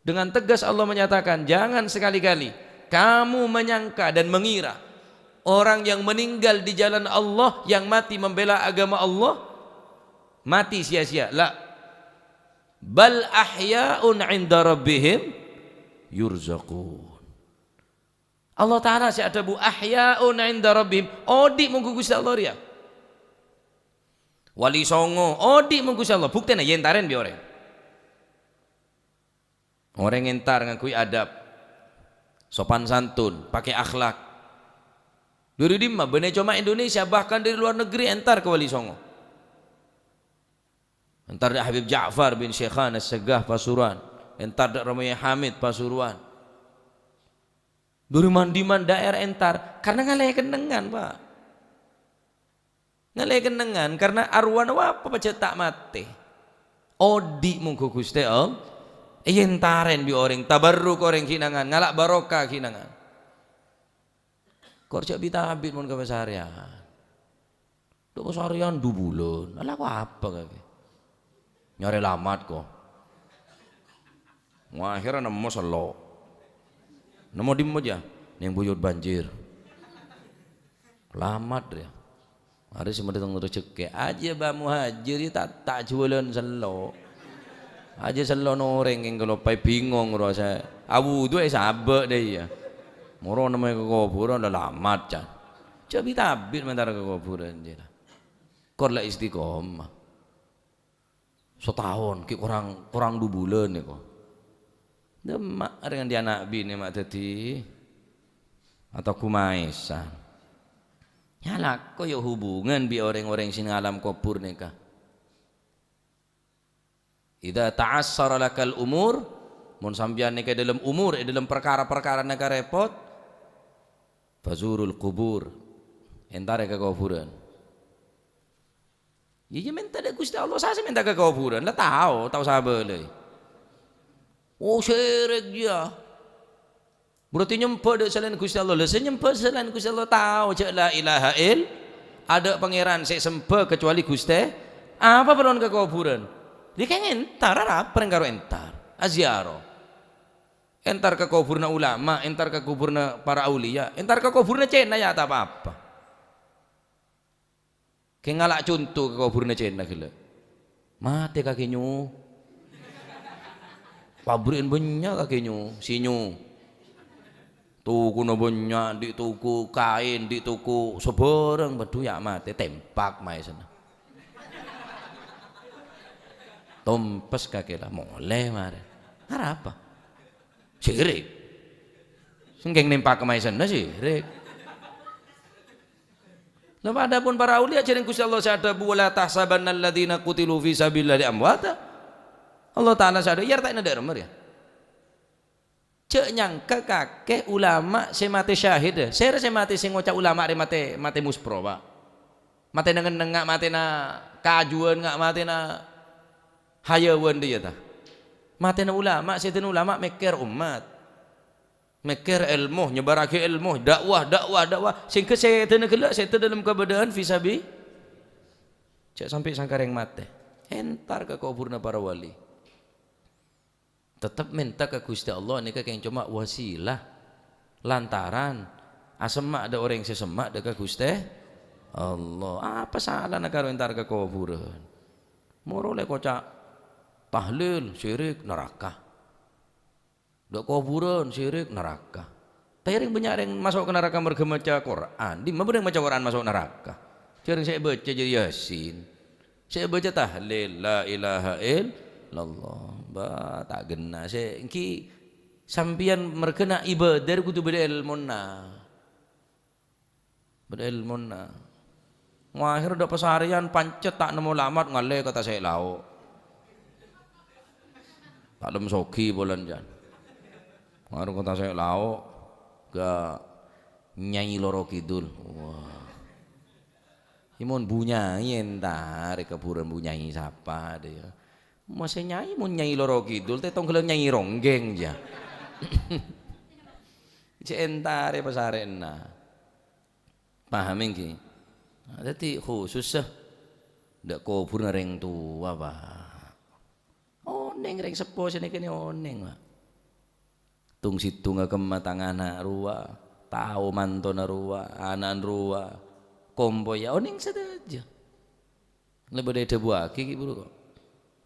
Dengan tegas Allah menyatakan, "Jangan sekali-kali kamu menyangka dan mengira orang yang meninggal di jalan Allah, yang mati membela agama Allah, mati sia-sia." La. "Bal ahya'un 'inda rabbihim yurzaqun." Allah Ta'ala sè adhâbu, "Ahya'un 'inda rabbihim." Odi' mongghu Ghustè Allah rèya. Wali Songo, odi' mongghu Ghustè Allah. Buktèna, yè èntarèn bi' orèng. Orèng èntar ngangghuy adab, sopan santun, pakè akhlak. Dâri dimma? Bânnè coma Indonesia, bahkan dâri luar negeri èntar ka Wali Songo. Èntar dâ' Habib Ja'far bin Syekhana Segah Pasuruan. Èntar dâ' Romoyè Hamid Pasuruan. Dâri man-dimman daerah èntar. Karna ngalè kennengngan, Pak. Ngalè kennengngan, karna arowana apa pajhât ta' matè. Odi' mongghu Ghustè Allah. Èntarèn bi' orèng, tabarruk orèng ghinangan, ngala' barokah ghinangan. Kor jhâ' bit-abit mon ka pasarèyan. Dâ' pasarèyan du bulân. Alako apa kakè? Nyarè lamat, ko. Wah, akhèrra nemmo sello'. Nemmo dimma, jiyâ? Neng buyut banjir. Lamat, rèya. Arè sè madâteng rejhekkè. Ajiyâ Bâ Muhajir, yâ, ta', ta' juwâlân sello'. Ajiyâ sello' norèng kèng kaloppaè bingong, ro, sè awudu èsabâ' dâ' iyâ. Moro nemmowè ka kobhurân, la lamat, can. Jhâ' bit-abit mèntar ka kobhurân, jiyâ, la. Kor la istiqomah. Sataon, ghi' korang, korang du bulân, nèko. Dâ' emma' rèng andi' ana' binè ma' dhâddhi atau gumaèsan. Nyalako, yâ, hubungan bi' orèng-orèng sè neng alam kobhur nèka. "Idza ta'assara lakal umur," mon sampèyan nèka è dâlem umur, è dâlem parkara-parkara nèka rèpot, "fazurul qubur," èntarè ka kobhurân. Iyâ, iyâ, mènta dâ' Ghustè Allah, sapa sè mènta ka kobhurân? La tao, tao sabâlâi. Oh, syirik jiyâ. Berarti nyembâ dâ' salaèn Ghustè Allah. La, sè nyembâ salaèn Ghustè Allah tao jhâ' la ilaha ill-, adâ' pangèran sè èsembâ kecuali Ghustè. Apa parlona ka kobhurân? Lè kèng èntar, arapa rèng karo èntar? Aziarah. Èntar ka kobhurna ulama, èntar ka kobhurna para auliya, èntar ka kobhurna Cèna, yâ, ta' pa-apa. Kèng ngala' conto ka kobhurna Cèna ghellâ'. Matè kakè nyo. Pabrikna bânnya' kakè nyo, sè nyo. Tokona bânnya', andi' toko kaèn, andi' toko sabârâng, bâdhu yâ matè, tèmpak maèsanna. Tompes kakè la, molè marè. Arapa? Syirik. Sèngkèng nèmpak maèsanna syirik. Lah, adapun para auliya, jhâreng Ghustè Allah sè adhâbu, "Wa la tahsabannalladzina qutilu fi sabilillahi amwata." Allah Ta'ala sè adhâbu, yâ, artèna dâ' remma rèya. Jhâ' nyangka kakè ulama sè matè syahid, sèra sè matè sè ngoca' ulama rè matè, matè muspro, Pak. Matèna ngennengnga, matèna kajuwân, nga' matèna hayawan rèya, ta? Matèna ulama, sèdhâna ulama mèkkèr ommat. Mèkkèr èlmo, nyebbhârraghi èlmo, dakwah, dakwah, dakwah, sehingga sèdhâna ghellâ', sèdhâ dâlem kabâdâ'ân fi sabi-, jhâ' sampè' sangkarèng matè. Èntar ka kobhurna para wali. Tettep mènta ka Ghustè Allah nèka kèng coma wasilah, lantaran asemma' dâ' orèng sè semma' dâ' ka Ghustè Allah. Apa salana karo èntar ka kobhurân? Moro lè koca' tahlil, syirik, naraka. Dâ' kobhurân, syirik, naraka. Tèrèng bânnya' rèng maso' ka naraka merghâ maca Qur'an. Dimma bâdâ rèng maca Qur'an maso' naraka? Jhâreng sè èbâca jârèya Yasin. Sè èbâca tahlil, la ilaha illallah. Bâ, ta' ghenna. Sè ènggi sampèyan merghâna ibâdâh kodhu bâdâ èlmona. Bâdâ èlmona. Wah, akhèr dâ' pasarèyan pancet ta' nemmo alamat, ngallè ka Tasè' Lao'. Ta' lem soghi polana, jân. Maro ka Tasè' Lao', ka Nyai Loro Kidul. Wah. Iyâ mon Bu Nyai entar, è kobhurân Bu Nyai sapa, dâ' iyâ. Masa Nyai mon Nyai Loro Kidul, tètong ghellâ' Nyai Ronggeng, jâ. Cè' entarè pasarèna. Paham ènggi? Nah, dhâddhi khusus, eh, dâ' kobhurânna rèng towa, Pak. Onèng rèng seppo sanèka nè onèng, Pak. Tong-sèttonga kemma tang ana' rowa, tao mantona rowa, ana'na rowa, kompoyya onèng sadhâjâ. La bâdâ èdhâbuwâghi ghi' buru ko'.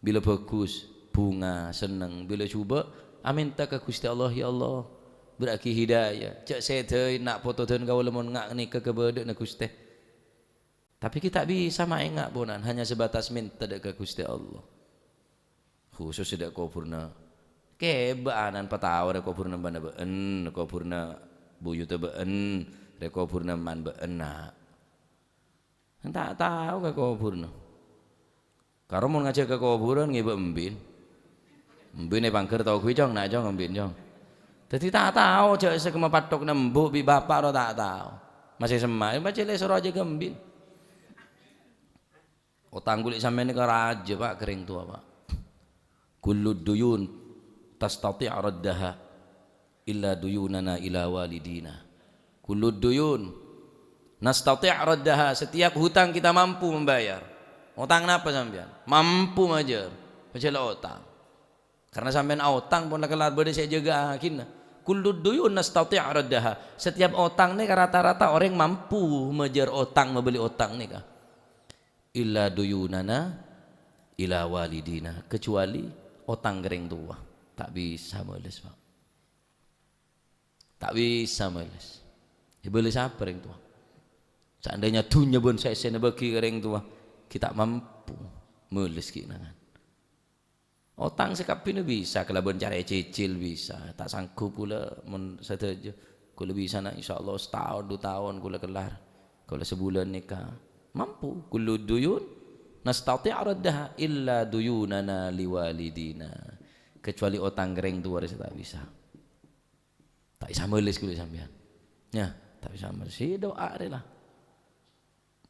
Bilâ bhâghus, bhunga, senneng. Bilâ jhubâ', amènta ka Ghustè Allah, "Ya Allah, bherrâ'aghi hidayah. Jhâ' sèdhâi na' poto dân kaulâ mon nga' nèka kabâdâ'na, Ghustè." Tapè ghi' ta' bisa maènga', ponan, hanya sebatas mènta dâ' ka Ghustè Allah. Khusus dâ' kobhurânna. Kèbâ ana'na patao rè kobhurânna bâ'na bâ'en, kobhurânna buyutta bâ'en, rè kobhurânna man bâ'en, na'. Ta' tao ka kobhurânna. Karo mon ngajhâk ka kobhurân ngèbâ embi'na. Embi'na è pangghâr tao ghuwi, Cong, na', Cong, embi'na, Cong. Dhâddhi ta' tao jhâ' sè kemma pathokna embu' bi' bapa' ro ta' tao. Masè semma', pajhât lè soro ajhâgâ embi'na. Otang kulâ sampèyan nèka rajâ, Pak, ka rèng towa, Pak. Kullu duyun tastati' raddaha illa duyunana ila walidina. Kullu duyun nastati' raddaha, setiap hutang kita mampu membayar. Otang napa sampèyan? Mampu majâr. Majâr la otang. Karena sampèyan aotang pon la kellar bâdâ sè èjâgâ'aghina. Kullu duyun nastati' raddaha. Setiap otang nèka rata-rata orèng mampu majâr otang, mabâli otang nèka. Illa duyunana ila walidina, kecuali otang ka rèng towa. Ta' bisa males, Pak. Ta' bisa males. Èbâles apa rèng towa? Seandainya dhunnya bân sèsèna bâgi ka rèng towa, ghi' ta' mampu males ghi' nangan. Otang sakabbhina bisa, kalabân cara ècicil bisa. Ta' sanggup kulâ mon sadhâjâ. Kulâ bisa, na', insyaallah sataon, du taon kulâ kellar. Kulâ sabulân nèka mampu. Kullu duyun nastati' raddaha illa duyunana liwalidina. Kecuali otang ka rèng towa rè sè ta' bisa. Ta' bisa males kulâ sampèyan. Ya, ta' bisa males. Sè do'a rè la.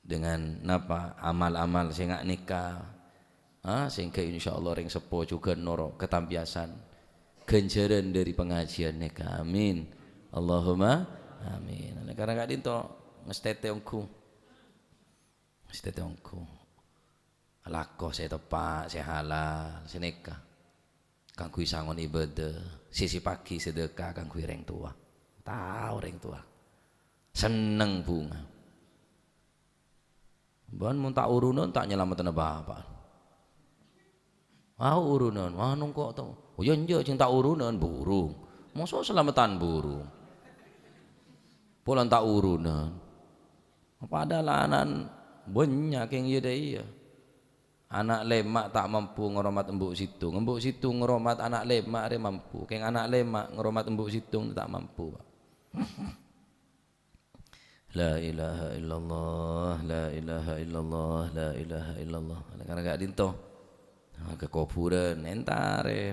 Dengan napa? Amal-amal sè nga' nèka. Ah, sehingga insyaallah rèng seppo jhughân noro' katampiyasan ghânjhârân dâri pangajiân nèka. Amin. Allahumma amin. Karana ka'dinto ngastètè ongghu. Ngastètè ongghu. Alako sè teppa', sè halal, sè nèka. Kaangghuy sangon ibadah, sisipaghi sedekah kaangghuy rèng towa. Tao rèng towa. Senneng bhunga. Bân mon ta' urunan, ta' nyalamettana bapa'. Mau urunan, wah, nongko' to. Oh, ya, enjâ', jhâng ta' urunan, burung. Mosok salamettana burung. Polana ta' urunan. Padahal ana'na bânnya' kèng iyâ dâ' iyâ. Ana' lèma' ta' mampu ngoromat embu' sèttong. Embu' sèttong ngoromat ana' lèma' arè mampu. Kèng ana' lèma' ngoromat embu' sèttong ta' mampu, Pak. La ilaha illallah, la ilaha illallah, la ilaha illallah. Karana ka'dinto. Nah, ka kobhurân, entarè.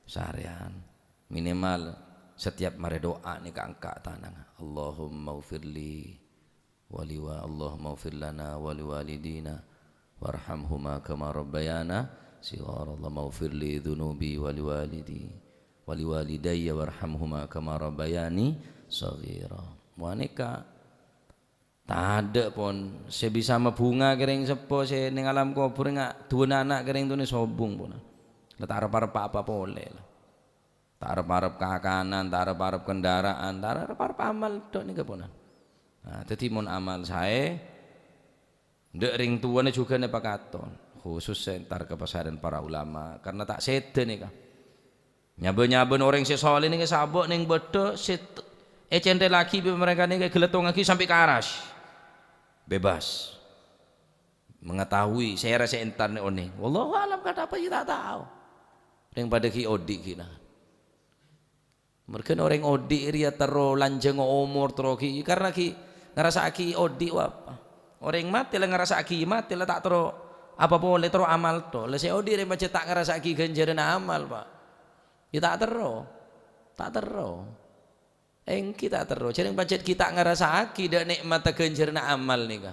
Sarèyan. Minimal setiap marè do'a nèka angka' tanang. Allahummaghfirli waliwa-, Allahummaghfir lana waliwalidina warhamhuma kama rabbayana shighara. Allahummaghfir li dzunubi waliwalidi waliwalidayya warhamhuma kama rabbayani shaghira. Wah, nèka tadâ' pon sè bisa mabhunga ka rèng seppo sè neng alam kobhur nga' duwâna ana' ka rèng towana sobung pon. La ta' arep-arep apa-apa polè la. Ta' arep-arep kakanan, ta' arep-arep kendaraan, ta' arep-arep amal tho' nèka pon. Nah, dhâddhi mon amal saè, dâ' rèng towana jhughân èpakaton, khusus sè entar ka pasarèyan para ulama, karna ta' sèdhâ nèka. Nyabâ-nyabâna orèng sè sholeh nèka sabâ' neng bâdâ sè t-, ècèntrèlaghi bi' mareka nèka èghâlâttongngaghi sampè' ka aras. Bebas. Mengetahui sèra sè entar nè onèng. Wallahu a'lam, kadhâpa iyâ ta' tao. Rèng padâ ghi' odi' ghi' na. Merghâna orèng odi' rèya terro lanjhângnga omor terro ghi', karna ghi' Ngarassa'aghi odi' apa? Orèng matè la ngarassa'aghi matè la ta' terro apa polè, terro amal tok. La sè odi' rè pajhât ta' ngarassa'aghi ghânjhârânna amal, Pak. Ya ta' terro. Ta' terro. Èngghi ta' terro. Jhâreng pajhât ghi' ta' ngarassa'aghi dâ' nè'matta ghânjhârânna amal nèka.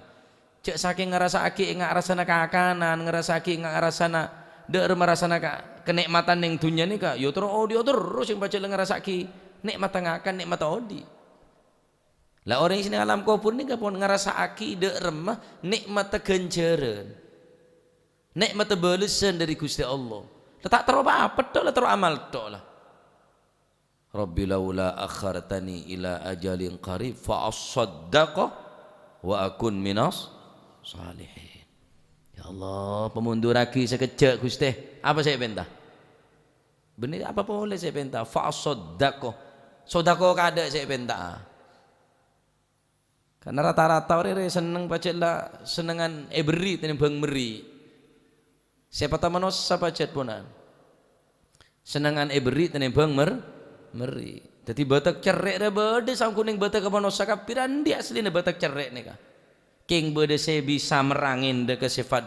Jhâ' sakèng ngarassa'aghi ènga' rassana kakanan, ngarassa'aghi ènga' rassana dâ' remma rassana ka-, kanè'matan neng dhunnya nèka, ya terro odi' terros sè pajhât la ngarassa'aghi nè'matta ngakan, nè'matta odi'. La orèng sè neng alam kobhur nèka pon ngarassa'aghi dâ' remma nè'matta ghânjhârân. Nè'matta bâlessan dâri Ghustè Allah. La ta' terro pa-apa tok, la terro amal tok la. "Rabbi laula akhartani ila ajalin qarib fa ashaddaqa wa akun minas shalihin." Ya Allah, pamundurraghi sakejjhâ', Ghustè. Apa sè èpènta? Bânnè apa polè sè èpènta? Fa ashaddaqa. Sodako kadâ' sè èpènta'a. Karna rata-rata orèng rè senneng pajhât la sennengngan èberri' tènèmbhâng merri'. Sèpatta manossa pajhât ponapa? Sennengngan èberri' tènèmbhâng mer-, merri'. Dhâddhi bâtek cerrè' rè bâdâ saongghuna neng bâtekka manossa kabbhi, randhi asllina bâtek cerrè' nèka. Kèng bâdâ sè bisa merrangè dâ' ka sèfat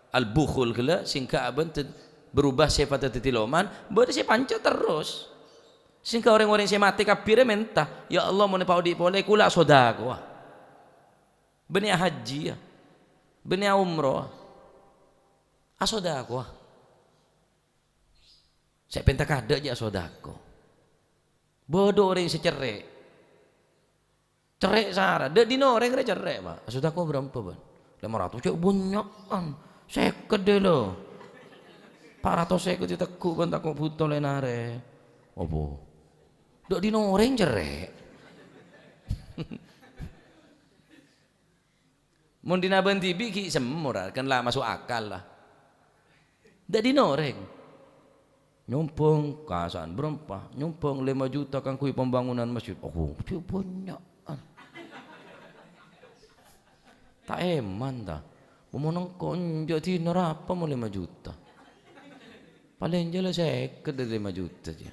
al-bukhul ghellâ', sehingga abân dâd-, berubah sèfatta dhâddhi loman, bâdâ sè panca terros. Sehingga orèng-orèng sè matè kabbhi rè mènta, "Ya Allah, mon èpaodi' polè, kaulâ asodakowa. Bânnè ahajjiyâ. Bânnè aomrowa. Asodakowa." Sè pènta kadâ' jâ' asodako. Bâdâ orèng sè cerrè'. Cerrè' sara. Dâ' dinah orèng rè cerrè', Pak. Asodako bârâmpa, bân? Lèma ratos, cè' bânnya'an. Sèket dâ' lo. Pa' ratos sèket ètegghu', bân tako' bhuto lèna rè. Apa? Dâ' dinah orèng cerrè'. Mon dinah bân dhibi' ghi' semmo ra, kan la maso' akal la. Dâ' dinah orèng. Nyombhâng kasa'an bârâmpa, nyombhâng lèma juta kaangghuy pembangunan masjid. Oh, cè' bânnya'an. Ta' èman, ta? Mon engko' enjâ' dinah arapa mon lèma juta? Palèng jâ' la sèket dâri lèma juta, jâ.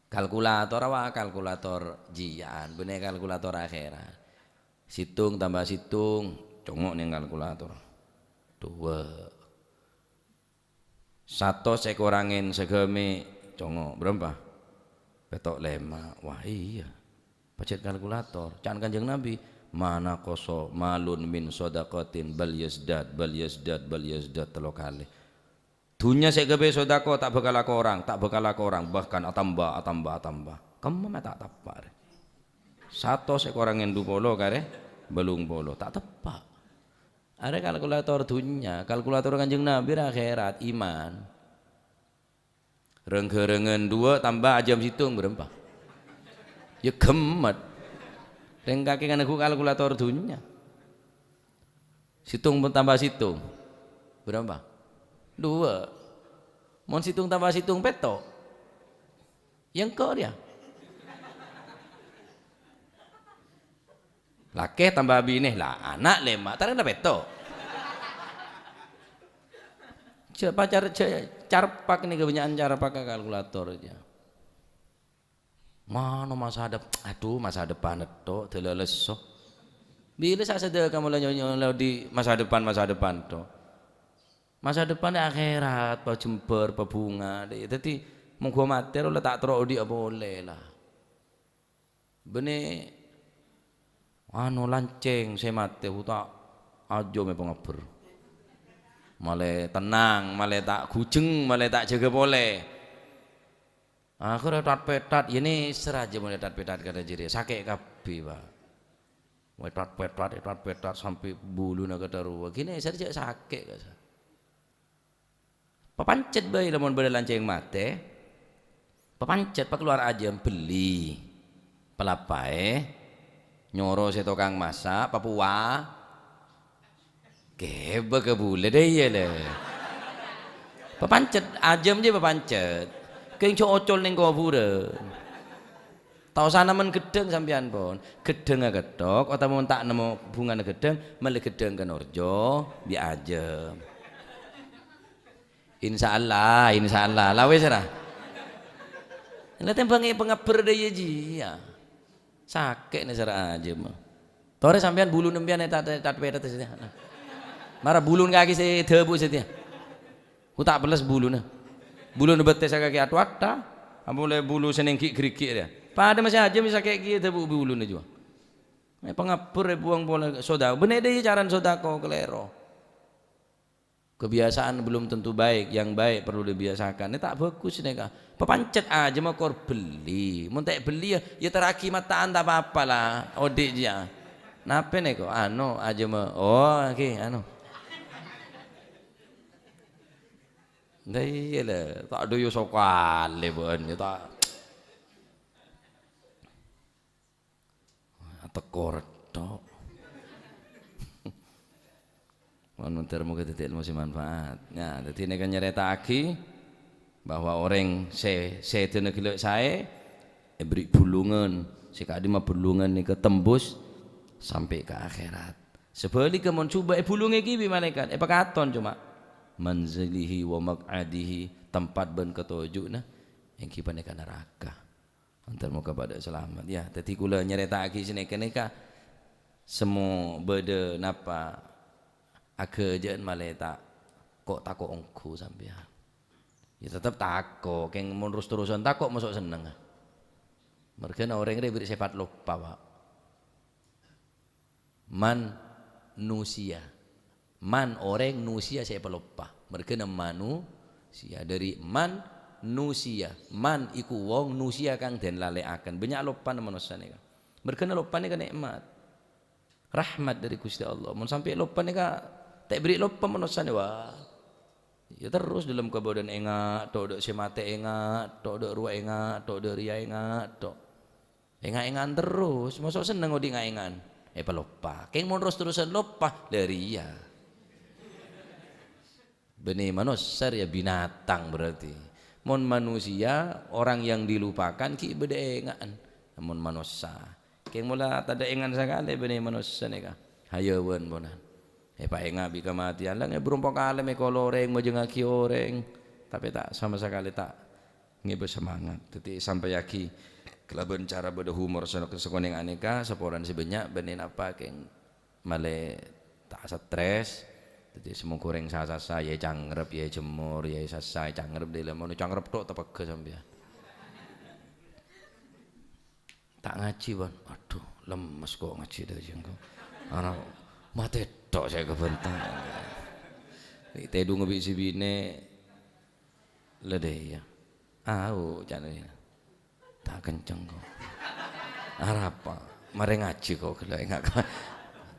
Kalkulator apa kalkulator jiyâ'ân, bânnè kalkulator akhèrat. Sèttong tamba sèttong, congo' neng kalkulator. Duwâ'. Satos èkorangè sagâmè', congo', bârâmpa? Pètto' lèma'. Wah, iyâ. Pajhât kalkulator. Ca'na Kanjeng Nabi, "Ma naqasa malun min shadaqatin bal yazdad, bal yazdad, bal yazdad," tello kalè. Dhunnya sè èghâbây sodako ta' bhâkal akorang, ta' bhâkal akorang, bahkan atamba, atamba, atamba. Kemma mè' ta' teppa' rè. Satos èkorangè dhu polo karè bâllung polo, ta' teppa'. Arè kalkulator dhunnya, kalkulator Kanjeng Nabi rè akhèrat, iman. Reng-ghârengngèn duwâ' tamba ajâm sèttong bârâmpa? Yâ ghemmet. Rèng kakè ngangghuy kalkulator dhunnya. Sèttong pon tamba sèttong. Bârâmpa? Duwâ'. Mon sèttong tamba sèttong pètto'. Yâ engko' rèya. Lakè tamba binè, la ana' lèma', tarèna pètto'. Jhâ' pacar, jhâ' carpak nèka bânnya'an carpak ka kalkulator jâ. Mano masa dep-, aduh, masa depan tok, dâlâ lesso. Bilâ sa' sadhâka molaè nyo-, nyolodi masa depan, masa depan tok. Masa depan è akhèrat, pajembhâr, pabhunga. Dhâddhi, mongghu matè rowa ta' terro odi' apa polè, la. Bânnè, ano, lancèng sè matè, hu ta' ajâm è pangabbher. Malè tennang, malè ta' ghujeng, malè ta' jâgâ polè. Akhèrra ètat-pètat, yâ nèser ajâ mon ètat-pètat kadhâ' jârèya. Sakè' kabbhi, Pak. Ètat-pètat, ètat-pètat sampè' buluna kadhâruwâ. Ghi nèser jâ' sakè', kassa'. Papancet bhâi lamon bâdâ lancèng matè. Papancet, pakalowar ajâm, bellè. Palapaè. Nyoro sè tokang masa', papowa. Kèbâ ka bulâ dâ' iyâ, lè. Papancet, ajâm jâ papancet. Kèng jhâ' ocol neng kobhurân. Ta' osa namen ghedhâng sampèyan, pon. Ghedhângnga kèthok, otabâ mon ta' nemmo bhungana ghedhâng, mellè ghedhâng ka Norjo, bi' ajâm. Insyaallah, insyaallah. La wis, ra. La tèmbhâng è pangabbher dâ' iyâ jiyâ. Sakè' nè sara ajâm. Torè sampèyan buluna sampèyan è ta-, ta-, ta-, pètè satèya. Mara buluna kakè sè dâbu satèya. Ku ta' pelles buluna. Buluna bâtessa kakè atu-atta. Apa polè bulu sè nèng ghi'-gherrighi' rèya. Padâ masè ajâm sakè' kèya dâbu buluna jiyâ. Eh, pangabbhur è buwâng polè sodako. Bânnè dâ' iyâ carana sodako kalèro. Kebiasaan belum tentu baik, yang baik perlu dibiasakan. Ini ta' bhâghus nèka. Papancet ajâmma kor bellî. Mon ta' bellî ya, ya teragi mattaan ta' pa-apa la. Odi' jiyâ. Napè nèko? Anu, ajâmma. Oh, oke, anu. Lah iyâ la, ta' dâ' iyâ sakalè bân ya ta'. Teko reddhâ. Mon mandhâr moghâ dhâddhi èlmo sè manfaat. Nah, dhâddhi nèka nyarèta'aghi bahwa orèng sè sèdhâna ghellâ' saè èberri' bulungan, sè ka'dimma bulungan nèka tembus sampè' ka akhèrat. Sabhâligghâ mon jhubâ' èbulungè ghi' bi' malaèkat, èpakaton coma manzilihi wa maq'adihi, tempat bân katoju'na èngghi panèka naraka. Mandhâr moghâ padâ salamet, ya. Dhâddhi kaulâ nyarèta'aghi sanèka-nèka, semmo bâdâ napa aghâjâ'ân malè ta' ko'-tako' ongghu sampèyan. Ya, tetep tako', kèng mon ros-terrosan tako' moso' sennengnga. Merghâna orèng rè bâri' sèpat loppa, Pak. Man nusiya. Man orèng nusiya sè èpaloppa. Merghâna manusiya. Dâri man nusiya. Man iku wong nusiya kang den lalè'aken. Bânnya' loppana manossa nèka. Merghâna loppa nèka nè'mat. Rahmat dâri Ghustè Allah. Mon sampè' loppa nèka ta' èberri' loppa manossa nèka. Wah. Ya terros dâlem kabâdâ'ân enga', tho' dâ' sè matè enga', tho' dâ' rowa enga', tho' dâ' rèya enga', tho'. Enga'-enga'an terros, moso' senneng odi' nga'-enga'an? Èpaloppa. Kèng mon ros-terrosan loppa, la rèya. Bânnè manossa rèya binatang berarti. Mon manusia, orang yang dilupakan, ghi' bâdâ enga'an. Mon manossa. Kèng mola tadâ' enga'an sakalè bânnè manossa nèka. Hayawan ponan. Èpaènga' bi' kamatèyan, la ngebrompo kalè mèkol orèng, majengngaghi orèng. Tapè ta' sama sakalè ta' ngèbâ semangat. Dhâddhi, sampèyaghi kalabân cara bâdâ humor sè-, sakonèng anèka, saporana sè bânnya', bânnè napa kèng malè ta' stres. Dhâddhi, samoghâ orèng sa-sassa, ya ècangrep, ya èjemmor, ya èsassa, ècangrep, dâlâ mon ècangrep tho' tapegghâ sampèyan. Ta' ngajhi, bân. Aduh, lemmes ko' ngajhi dâ' jiyâ engko'. Ana matè tho' sè kabhânta. Tèdung bi' sè binè'. La dâ' iyâ. Au, ca'na binè'. Ta' kenceng ko'. Arapa? Marè ngajhi ko' ghellâ' enga'.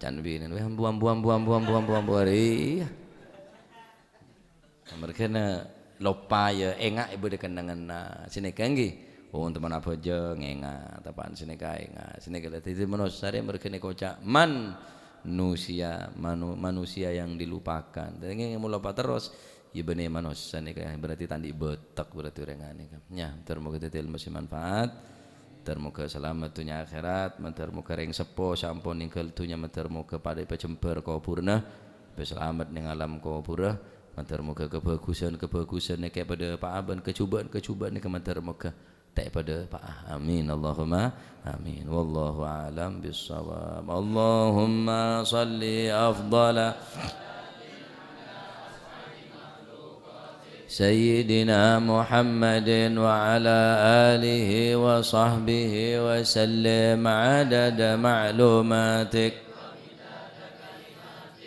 Ca'na binè'. Weh, ambu, ambu, ambu. Iyâ. Merghâna loppa, ya, enga' è bâdâ kennengnganna. Sanèka èngghi. Oh, teman abhâjâng, enga'. Tapa'an sanèka enga'. Sanèka la dhâddhi manossa rè merghâna èkoca' man nusiya, manu-, manusia yang dilupakan. Dhâddhi, mon loppa terros, ya bânnè manossa nèka. Berarti ta' andi' bâtek, berarti orèng nèka. Ya, mandhâr moghâ dhâddhi èlmo sè manfaat. Mandhâr moghâ salamet dhunnya akhèrat, mandhâr moghâ rèng seppo sè ampon nèngghâl dhunnya, mandhâr moghâ padâ èpajembhâr kobhurrâ, èpasalamet neng alam kobhurrâ, mandhâr moghâ kabhâghusân-kabhâghusân nèka padâ pa'a bân kajhubâ'ân-kajhubâ'ân nèka mandhâr moghâ ta' padâ pa'a. Amin, Allahumma amin. Wallahu a'lam bissawab. Allahumma shalli afdhala Sayyidina Muhammadin wa ala alihi wa sahbihi wa sallim adada ma'lumatik.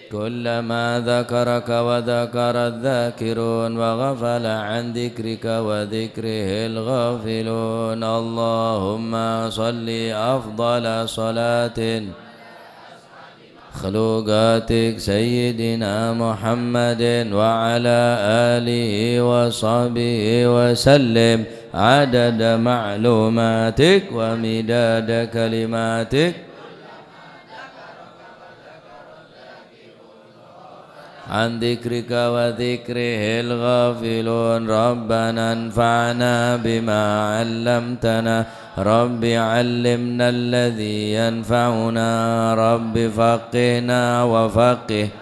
Kullama dzakaraka wa dzakaradz dzakirun wa ghafala an dzikrika wa dzikrihil ghafilun. Allahumma shalli afdhala shalatin makhluqatik Sayyidina Muhammadin wa ala alihi wa sahbihi wa sallim adada ma'lumatik wa midada kalimatik. An dzikrika wa dzikrihil ghafilun. Rabbana anfa'na bima 'allamtana. Rabbi 'allimna alladzi yanfa'una. Rabbi faqqihna wa faqqih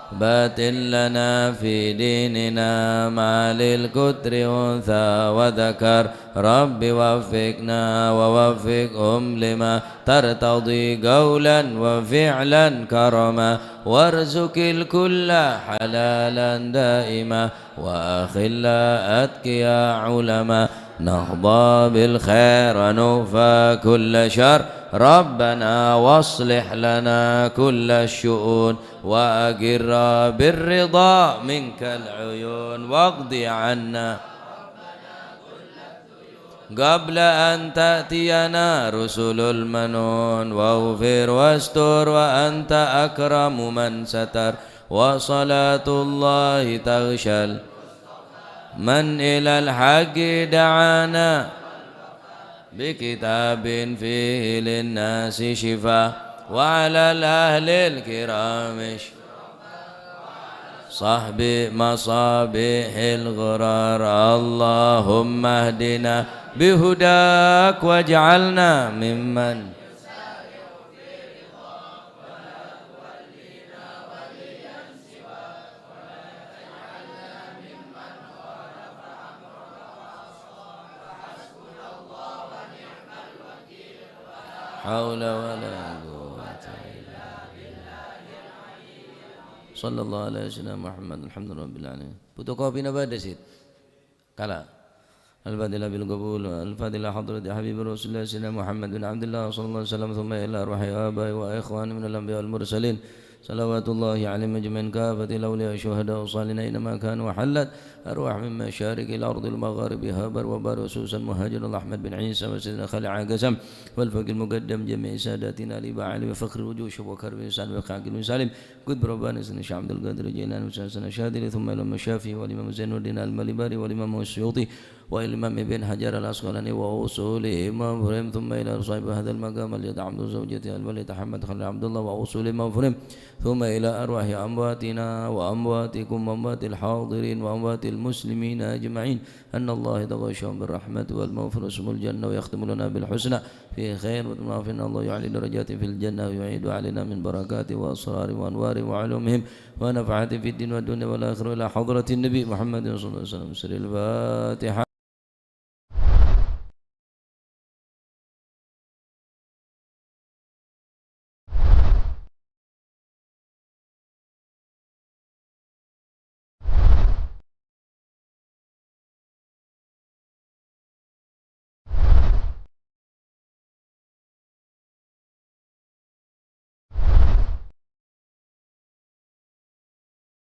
ثبت لنا في ديننا مع القدر أنثى وذكر. رب وفقنا ووفقهم لما ترتضي قولا وفعلا كرما. وارزق الكل حلالا دائما وأخلاء أتقياء علما. نحظى بالخير ونكفى كل شر. ربنا واصلح لنا كل الشؤون وأقر بالرضا منك العيون واقض عنا قبل أن تأتينا رسل المنون. واغفر واستر وأنت أكرم من ستر. وصلاة الله تغشى من إلى الحق دعانا بكتاب فيه للناس شفاء وعلى الأهل الكرام صحب مصابيح الغرار. اللهم اهدنا بهداك واجعلنا ممن حول ولا قوة إلا بالله. صلى الله على سيدنا محمد. الحمد لله رب العالمين. Butuh kopi napa ada, Sid? Kala. الفاتحة بالقبول، الفاتحة لحضرة حبيب رسول الله سيدنا محمد بن عبد الله صلى الله عليه وسلم، ثم إلى أرواح آبائي وإخواني من الأنبياء والمرسلين، صلوات الله عليهم أجمعين، كافة الأولياء والشهداء والصالحين أينما كانوا وحلت أرواح من مشارق الأرض ومغاربها بر وبحر، خصوصا مهاجر الله أحمد بن عيسى وسيدنا خليل عاقسم والفقيه المقدم جميع ساداتنا الإباء علي وفخر الوجوه شيخ بكر بن سعد وخاكم بن سالم قطب رباني سيدنا الشيخ عبد القادر الجيلاني وسيدنا الشاذلي، ثم إلى الشافعي والإمام زين الدين المالباري والإمام السيوطي والإمام ابن حجر العسقلاني وأصولهم وفروعهم، ثم إلى صاحب هذا المقام الجد عبد زوجته الولي أحمد خليل عبد الله وأصولهم وفروعهم، ثم إلى أرواح أمواتنا وأمواتكم وأموات الحاضرين وأموات المسلمين أجمعين، أن الله يتغشاهم بالرحمة والمغفرة ويسكنهم الجنة ويختم لنا بالحسنى في خير وتنافعنا الله يعلي درجاتهم في الجنة ويعيد علينا من بركاته وأسرارهم وأنوارهم وعلومهم ونفعاتهم في الدين والدنيا والآخرة إلى حضرة النبي محمد صلى الله عليه وسلم. سر الفاتحة.